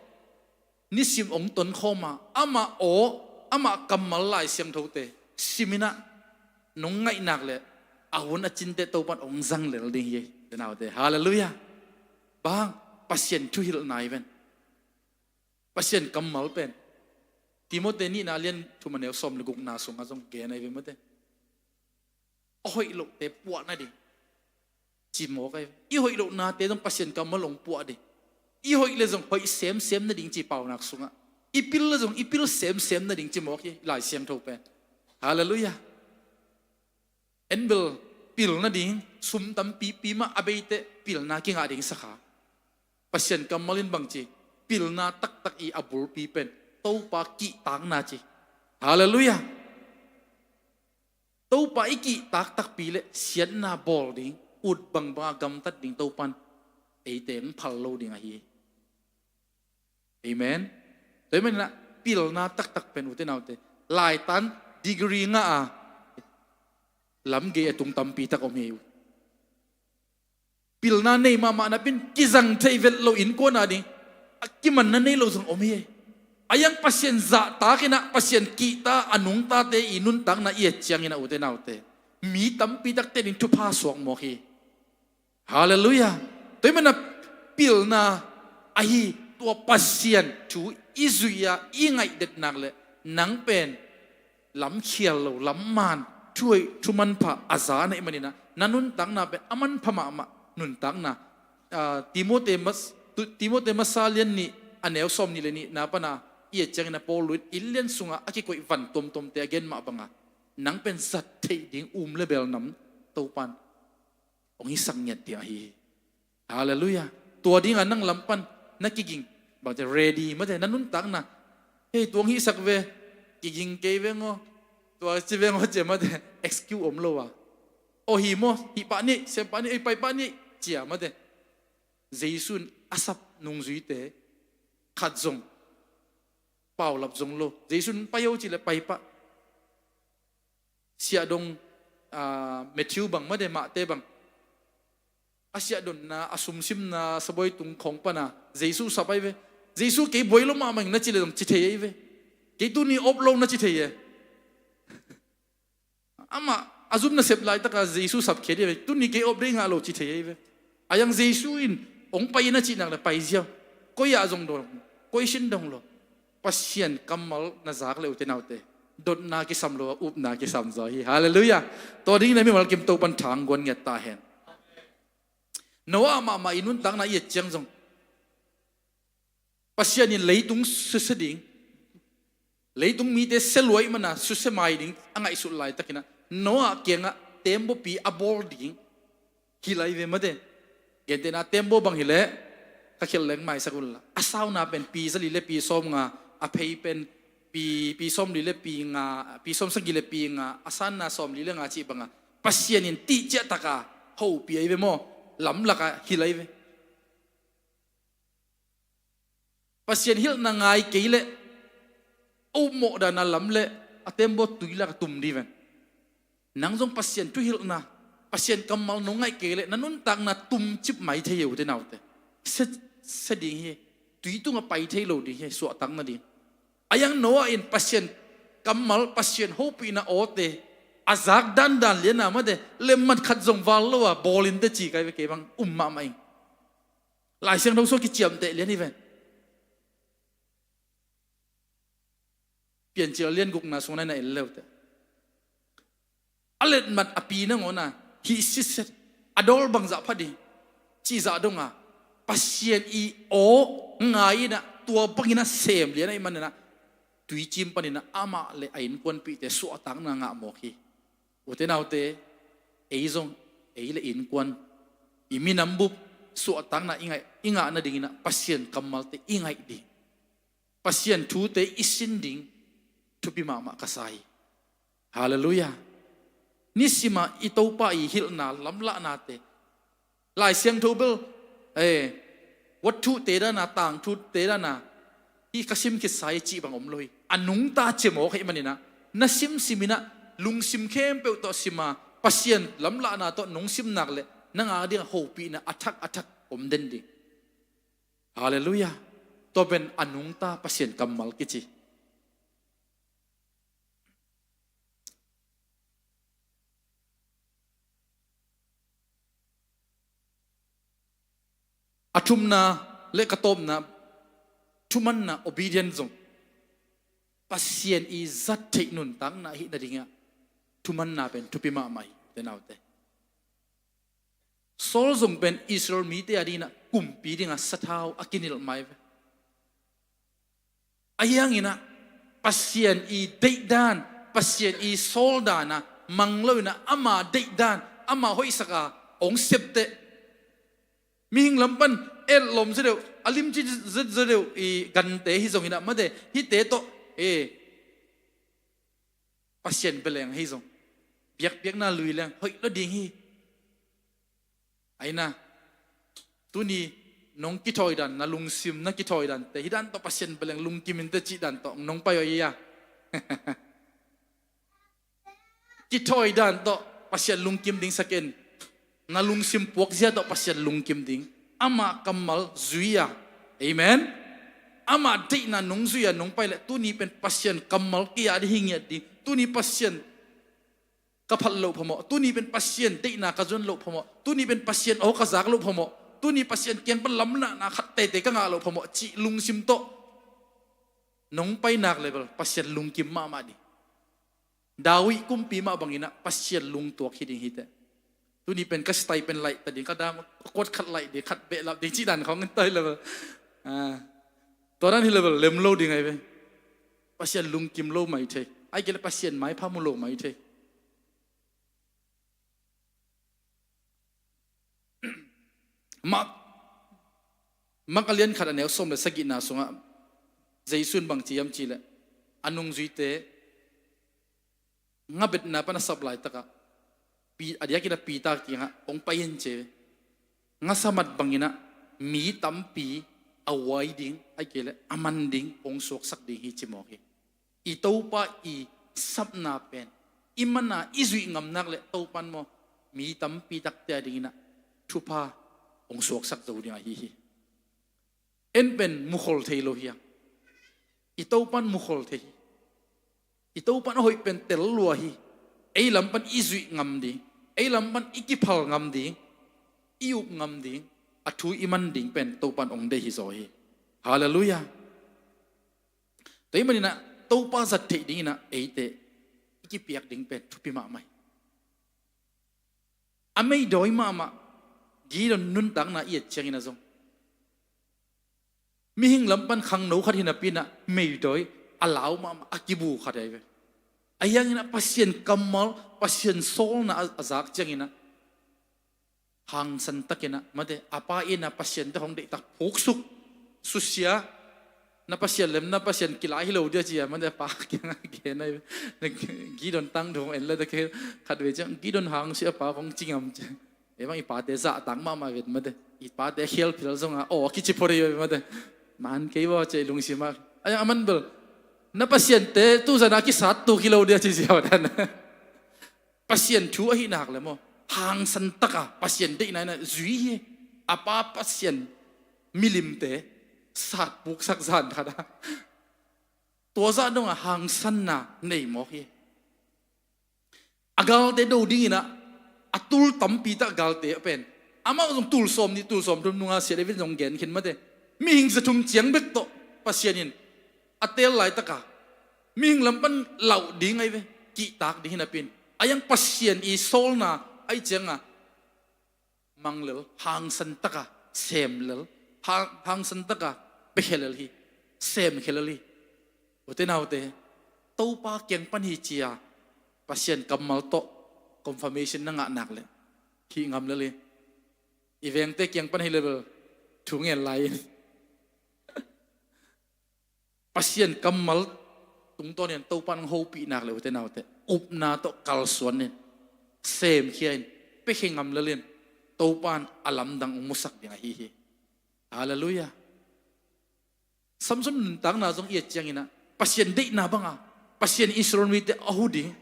nisim hong tonkhawm a, amah aw, amah kammal Lai Siangthote simin ah nong ngaih nak le a hun a cinte Topan hong zang lel ding hi, te naute. Halleluiah. Bang, Pasian thuhilhna hi ven. Pasian kammal pen Timote nihna lian thum a neu sawm le gukna sungah zong gen ahi ve mate. A hoih lohte puah nading ci mawk ahi. I hoih lohnate zong Pasian kammal hong puah ding. I hoih le zong hoih semsem nading ci paunak sungah, i pil le zong i pil semsem nading ci mawk hi Lai Siangtho pen. Halleluiah. Enbel pil nading sum tampipi mah a beite pilna kingah ding sakha. Pasian kammal in bang ci, pilna taktak i a bulpi pen Topa kihtakna ci. Halleluiah. Topa i kihtak takpi le siatna bawl ding, ut bangbanga gamtat ding Topan eite hong phal lo ding ahi. Amen. Tua ahih manin ah pilna taktak pen ute naute, laitan degree ngah a lamgei a tung tampi tak om hi uh. Pilna nei mahmah napi-in kizang thei vet lo innkuan a ding a kimanna nei lo zong om hi. A iang Pasian zahtak in ah Pasian kihta a nungtate i nuntakna i et ciangin ah ute naute, mi tampi takte ding thupha suak mawk hi. Halleluiah. Tua ahih manin ah pilna ahi tua Pasian thu i zuih a i ngaih det nak le nang pen lamkhial lo, lamman, thuhoih thumanpha a za na hih manin ah na nuntakna pen a manpha mahmah nuntakna. Timote masa lian nih a neu sawm nih le nihna pana i et ciangin ah Paul in inn lian sungah a kikoih van tuamtuamte a gen mah banga nang pen zat theih ding um le bel nam Topan hong hisak ngiat ding ahi hi. Halleluiah. Tua dinga nang lam pan na kiging, bangci ready mate, na nuntakna, hei, tua hong hisak ve, kiging kei veng aw, tua ci veng aw cia mate, excuse om lo a. Aw hi maw, hih pah ni, siam pah ni, ei pai pah ni cia mate. Jesu in a sap nungzuite khat zong paulap zong lo. Jesu in pai aw ci le pai pah. Siahdong Matthew bang mate, Mahte bang, a siahdonna, a sumsimna, sabuai tung khawng pana Jesu sap ahi ve. Jesu kei buai lo mahmah ing na ci le zong ci thei ahi ve. Kei tuni op lo na ci thei e. Amah a zum nasep laitaka Jesu sapkhia dih ve. Tuni kei op dih ngah lo ci thei ahi ve. A iang Jesu in hong pai na cih nak le pai ziau. Koi ah zong dong, koi sin dong lo. Pasian kammal na zak le ute naute, dotna kisam lo a upna kisam zaw hi. Halleluiah. Tua dingin a mimal kim Topan thang guan ngiat ta hen. Noah mahmah i nuntakna i et ciang zong Pasian in leitung susia ding, leitung mite sia luai mana susia mai ding a ngaihsut laitakinah Noah kiangah tembaw pi a bawl ding hilh ahi ve mate. Gentehna tembaw bang hileh ka khel leng maisak unla, a sauna pen pi zali le pi sawm nga, a phei pen pi, pi sawm li le pi nga, pi sawm sagih le pi nga, a sanna sawm li le nga cih banga Pasian in tihciah taka hopih ahi ve maw? Lamlaka hilh ahi ve. Pasian hilhna ngai kei leh a upmawh dana lam le a tembaw tui lak a tum dih ven. Nang zong Pasian thuhilhna, Pasian kammal nong ngaih kei leh na nuntakna tumcip mai thei hi, ute naute. Sia, sia ding hi. Tui tungah pai thei lo ding hi, suahtakna ding. A iang Noah in Pasian kammal, Pasian hopihna awte a zak dandan liana mate, lemmat khat zong val lo a bawlin te ci kai ve, kei bang um mahmah ing. Lai Siangtho sua kiciamteh lian hi ven. Piancil lian gukna sungah na en leute. A letmat a pi nangawna hih sitset, a dawl bangzah pha ding cihzah donga Pasian i aw ngai inah tua bangin a sem lian ahih maninah tuicim paninah amah le a innkuanpihte suahtakna ngah mawk hi. Ute naute, ei zong ei le innkuan, i minam bup suahtakna i ngaih, i ngah nadinginah Pasian kammalte i ngaih ding, Pasian thute i sin ding thupi mahmah ka sa hi. Halleluiah. Nisima i Topa i hilhna lamlahnate, Lai Siangtho bel, eh, watthute dana, tangthute dana hih ka sim khitsa hi cih bang om lo hi. A nungta cimawk ahih maninah na simsiminah lungsim khempeuh tawh sima, Pasian lamlahna tawh nong simnak le nang a dinga hopihna a thak a thak om den ding. Halleluiah. Tua pen a nungta Pasian kammal kici. A thumna le ka tawpna, thumanna, obedience zong Pasian i zat theih nuntakna ahih nadingah thumanna pen thupi mahmah hi, ute naute. Saul zong pen Israel mite a dinginah kumpi dinga sathau a kinilh mai ve. Ahi hanginah Pasian i deihdan, Pasian i sawldana mang loinah ama deihdan, ama hoihsaka hong septeh. Mihing lam pan etlawm zaw deuh, a limci zaw deuh i gante hi zonginah mate, hihte tawh e, Pasian beleng hi zong, biakpiakna lui leng hoih lo ding hi. Aina, tuni nong kithawidan, na lungsim na kithawidan te hih dan tawh Pasian beleng lungkim in te cih dan tawh nong pai aw ia. Kithawidan tawh Pasian lungkim ding sa ken. Na lungsim puakzia tawh Pasian lungkim ding. Ama kammal zui a. Amen. Ama deihna nong zui a nong pai leh tuni pen Pasian kammal kia ding hi ngiat ding. Tuni Pasian ka phat loh phamawh, tuni pen Pasian deihna ka zuan loh phamawh, tuni pen Pasian aw ka zak loh phamawh, tuni Pasian kiang pan lamlahna khat teitei ka ngah loh phamawh cih lungsim tawh nong pai nak leh bel Pasian lungkim mahmah ding. David kumpi mah banginah Pasian lungtuak hi ding hi teh. Tuni pen ka style pen laih ta ding, ka dam kuat khat laih ding, khat behlap ding cih dan khawng in ta hi leh bel. Ah, tua dan hi leh bel lem lo ding ahi ve. Pasian lungkim lo mai thei. Ahih kei leh Pasian maipha mu lo mai thei. Mark, Mark a lian khat a neu sawm le sagihna sungah Jesu in bang ci hiam cih leh a nungzuite ngabetna pan a sap laitakah Pi-, a diakin a Peter kiangah hong pai in ci ve. Ngasa mat banginah mi tampi a huai ding, ahih kei leh a man ding hong suaksak ding hi ci mawk hi. I Topa i sapna pen i mana i zuih ngam nak leh Topa in maw mi tampi takte a dinginah thupha hong suaksak zo ding ahi hi. En pen mukhol thei lo hi a, i Topa in mukhol thei hi. I Topa in a hoih pen tel lua hi. Ei lam pan i zuih ngam ding, ei lam pan i kiphal ngam ding, i up ngam ding, a thu i man ding pen Topa in hong deih hi zaw hi. Halleluiah. Tua ahih maninah Topa zat theih dinginah eite i kipiak ding pen thupi mahmah hi. A meidawi mahmah Gideon nuntakna i et ciangin a zong mihing lam pan khangno khat hi napi inah meidawi a lau mahmah a kibu khat ahi ve. Ahi hanginah Pasian kammal, Pasian sawlna a, a zak cianginah hangsan takinah mate a pa inah Pasian te hong deihtak phuksuk susia, na Pasian lem na Pasian kilai hi lo dia ci a mate a pa kiangah gen ahi ve. Gideon tangthu hong en le ta kei khat ve ciang Gideon hang sia pa kong ci ngam ci. Ei bang i pate zahtak mahmah vet mate. I pate khial phil zonga aw kici phot hi mate. Man kei baw cei lungsim ah. Ayang aman bel na pasiante tuzan a kisat tuk hi lo dia ci ziau dan. Pasian thu ahi nak le maw, hangsan taka Pasian deihna ina zui hi. A pa Pasian milimte satpuksak zan khat a, tua zah dongah hangsanna nei mawk hi. A galte do dinginah a tul tampi tak galte a pen, amau zong tul sawm nih tul sawm thum nunga sia David zong gen khin mate. Mihing zathum ciang bek tawh Pasian in a teel laitaka mihing lampan lauh ding ahi ve, kihtak ding hinapin. A yang Pasian i sawlna ahi cianga manglel, hangsan taka semlel, hang, hangsan taka pekhia lel hi, semkhia lel hi. Ute naute, Topa kiang pan hi cia Pasian kammal tawh confirmation na ngah nak le hih ngam lel hi. I vengte kiang pan hi level thu ngen lai in Pasian kammal tungtawnin Topa nang hopih nak le ute naute, upna tawh kalsuan in, semkhia in, pekhia ngam lel in, Topa in a lamdang hong musak ding ahi hi. Halleluiah. Samson nuntakna zong i et cianginah Pasian deihna banga Pasian Israel mite a hu ding,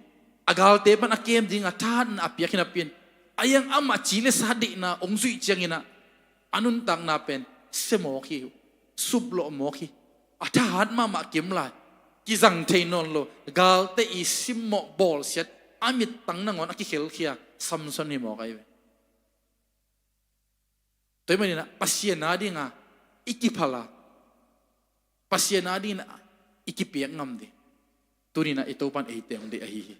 a galte pan a kem dinga thahatna a piak hinapin, a yang amah ci le sa deihna hong zuih cianginah a nuntakna pen sia mawk hi, suplawh mawk hi. A thahat mahmah kim lai, kizang thei nawn lo, galte i simmawh bawlsiat a mittang nangawn a kikhelkhia Samson hi mawk ahi ve. Tua hi maninah Pasian a dinga i kiphala, Pasian a dinginah i kipiak ngam ding tuninah i Topan eite hong deih ahi hi.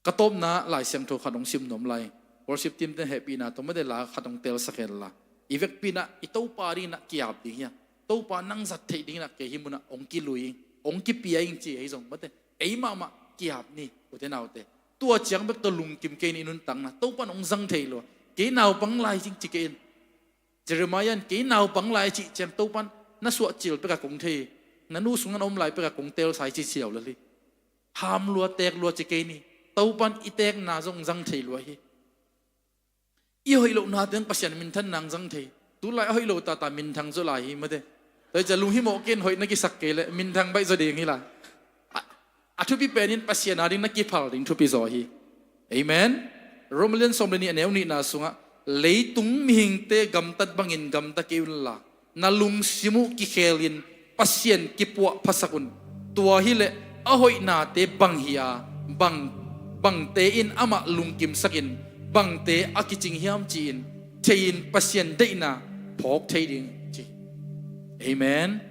Ka tawpna Lai Siangtho khat hong sim nuam lai. Worship team ten hehpihna tawh mate la khat hong telsak hen la. I vekpinah i Topa dinginah ki-ap ding hiam? Topa nang zat theih dinginah kei hih munah hong kilui ing, hong kipia ing ci ahi zong mate, ei mahmah ki-ap ni ute naute. Tua ciang bek tawh lungkim kei ni i nuntakna, Topan hong zang thei lo. Kei naupang lai cing ci kei in. Jeremiah in kei naupang lai cih ciang Topan na suahcil pekah kong thei, na nu sungah na om lai pekah kong telsai ci siau lel hi. Ham lua tek lua ci kei ni. Topan i tekna zong zang thei lua hi. I hoih lohna teng Pasian minthan nang zang thei. Tulai a hoih lo tata minthang zaw lai hi mate. Tua hi cia lunghimawh kei in hoih na kisak kei leh minthang baih zaw ding hi lai. A, a thupi penin Pasian a ding na kiphal ding thupi zaw hi. Amen. Rom lian sawm le nih a neu nihna sungah, leitung mihingte gamtat bangin gamta kei unla, na lungsim uh kikhelin Pasian kipuahphasak un. Tua hileh a hoihnate bang hi a, bang, bangte in amah lungkimsakin bangte a kicing hiam ci-in thei-in Pasian deihna phawk thei ding ci. Amen.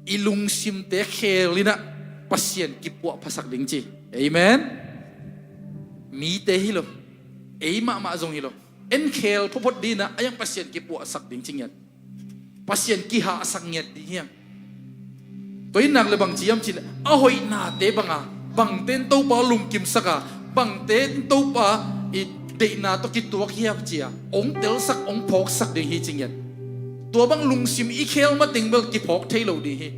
I lungsimte khelinah Pasian kipuahphasak ding ci. Amen. Mite hi lo, ei mahmah zong hi lo, en khel photphot dinah a yang Pasian kipuahsak ding ci ngiat. Pasian kihahsak ngiat ding hiam? Tua in nak le bang ci hiam cihleh a hoihnate banga bangte in Topa lungkimsaka, bangte in Topa i deihna tawh kituak hiam cia hong telsak hong phawksak ding hi ci ngiat. Tua bang lungsim i khel mateng bel kiphawk thei lo ding hi.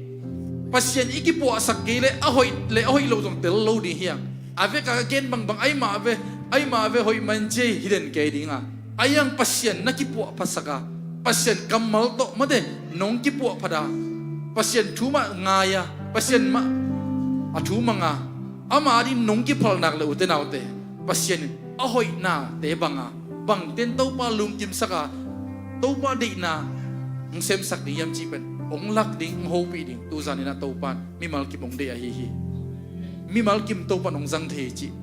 Pasian i kipuahsak kei le a hoih le a hoih lo zong tel lo ding hiam? A veka gen bangbang aimah ve, aimah ve hoih man cia hi den kei dinga, a yang Pasian na kipuahphatsaka, Pasian kammal tawh mate nong kipuahphata, Pasian thu mah ngaia, Pasian mah a thu manga, ama ading nong kiphalnak le ute naute, Pasian in a hoihnate banga bangten Topa lungkimsaka, Topa deihna hong semsak ding hiam cih pen hong lak ding, hong hopih ding. Tuzaninah Topan mimal kim hong deih ahi hi. Mimal kim Topan hong zang thei hi cih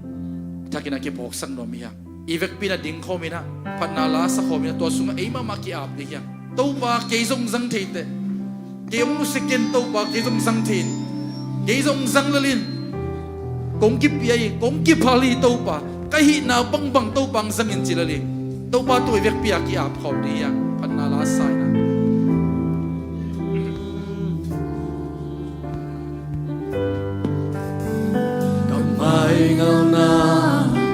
thakinah kiphawksak nuam hi hang. I vekpinah dingkhawminah phatna la sakhawminah tua sungah ei mahmah ki-ap ding hiang. Topa kei zong zang thei teh. Kei hong nusia ken Topa, kei zong zang thei in. Kei zong zang lel in. Kong kipia hi, kong kiphal hi Topa. Ka hihna bangbang Topa hong zang in ci lel in. Topa tua i vekpi a ki-ap khawm ding hiang. Phatna la sa inah. Ka maingawna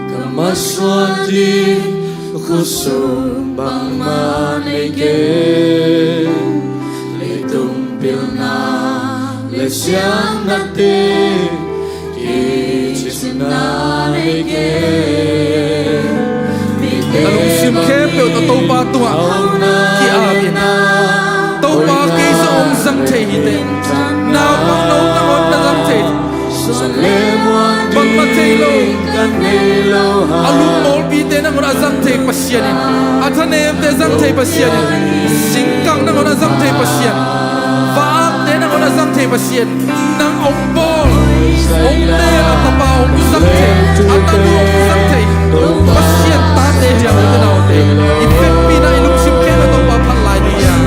ka masuan ding khutsung bangmah nei kei. Leitung pilna le siangna teng kicina nei kei. Na lungsim khempeuh tawh Topa tungah ki-ap in. A lungmawlpite nangawn a zang thei Pasian in, a thanemte zang thei Pasian in, singkang nangawn a zang thei Pasian, va-akte nangawn a zang thei Pasian, nang hong bawl, hong teel a tapa hong zang thei, a tanu hong zang thei Pasian tate hi a, ute naute. I vekpi-in ah i lungsim khempeuh Topa phat lai ni a.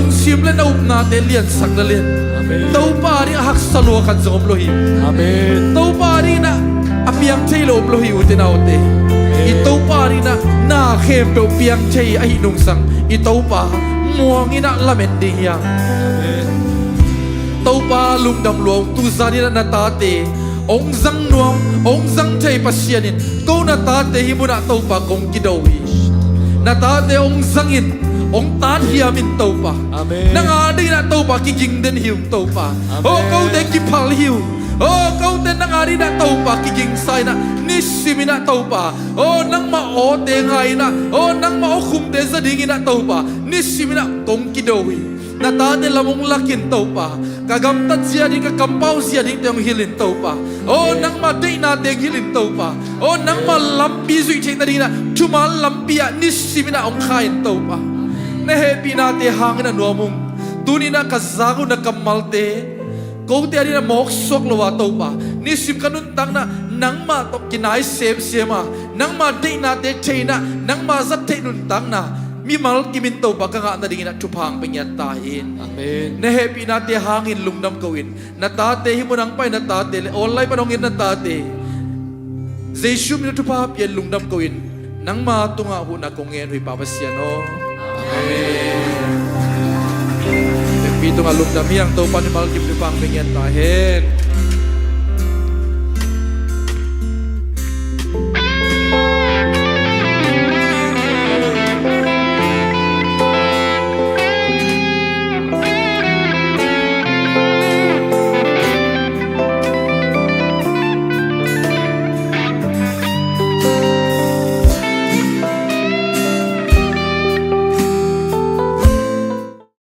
Lungsim le na upnate liansak na lian. Amen. Topa ding a haksa lua khat zong om lo hi. Amen. Topa ding in a piang thei lo om lo hi, ute naute. Amen. I Topa ding in a na khempeuh piang thei ahi nungsang i Topa muang in a lamen ding hi hang. Amen. Topa lungdam lua ung. Tuzan in a na tate hong zang nuam, hong zang thei Pasian in, ko na tate hih munah Topa kong kido hi. Na tate hong zang in, hong tat hiam in Topa. Amen. Nang a ding in a Topa kiging den hi ung Topa. Amen. Oh, kote kiphal hi ung. Oh, kote nang a ding in a Topa kigingsa in a, nisim in a Topa. Oh, nangmah awte ngai in a, oh, nangmah aw khumte za ding in a Topa, nisim in a kong kido hi. Na tate lam hong lak in Topa. Ka gamtat zia ding, ka kampau zia dingte hong hilh in Topa. Oh, nangmah deihnate hong hilh in Topa. Oh, nangmah lampi zuih theih nading in a, thuman lampi ah nisim in a hong kha in Topa. Na hehpihnate hang in a nuam ung. Tuni in a ka zak uh na kammalte, kote a ding in a mawk suak lo a Topa, nisim ka nuntakna nangmah tawh kinai semsem a, nangmah deihnate thei in a, nangmah zat theih nuntakna mimal kim in Topa ka ngah nading in a thupha hong pia ngiat ta hen. Amen. Na hehpihnate hang in lungdam ko in. Na tate hih munah hong pai na tate le online pan hong en na tate, Jesu min in thupha pia in lungdam ko in. Nangma tungah huhna kong ngen uh hi Pa Pasian aw. Amen. Pekpi tungah lungdam hi hang. Topa in mimal kim thupha hong pia ngiat ta hen.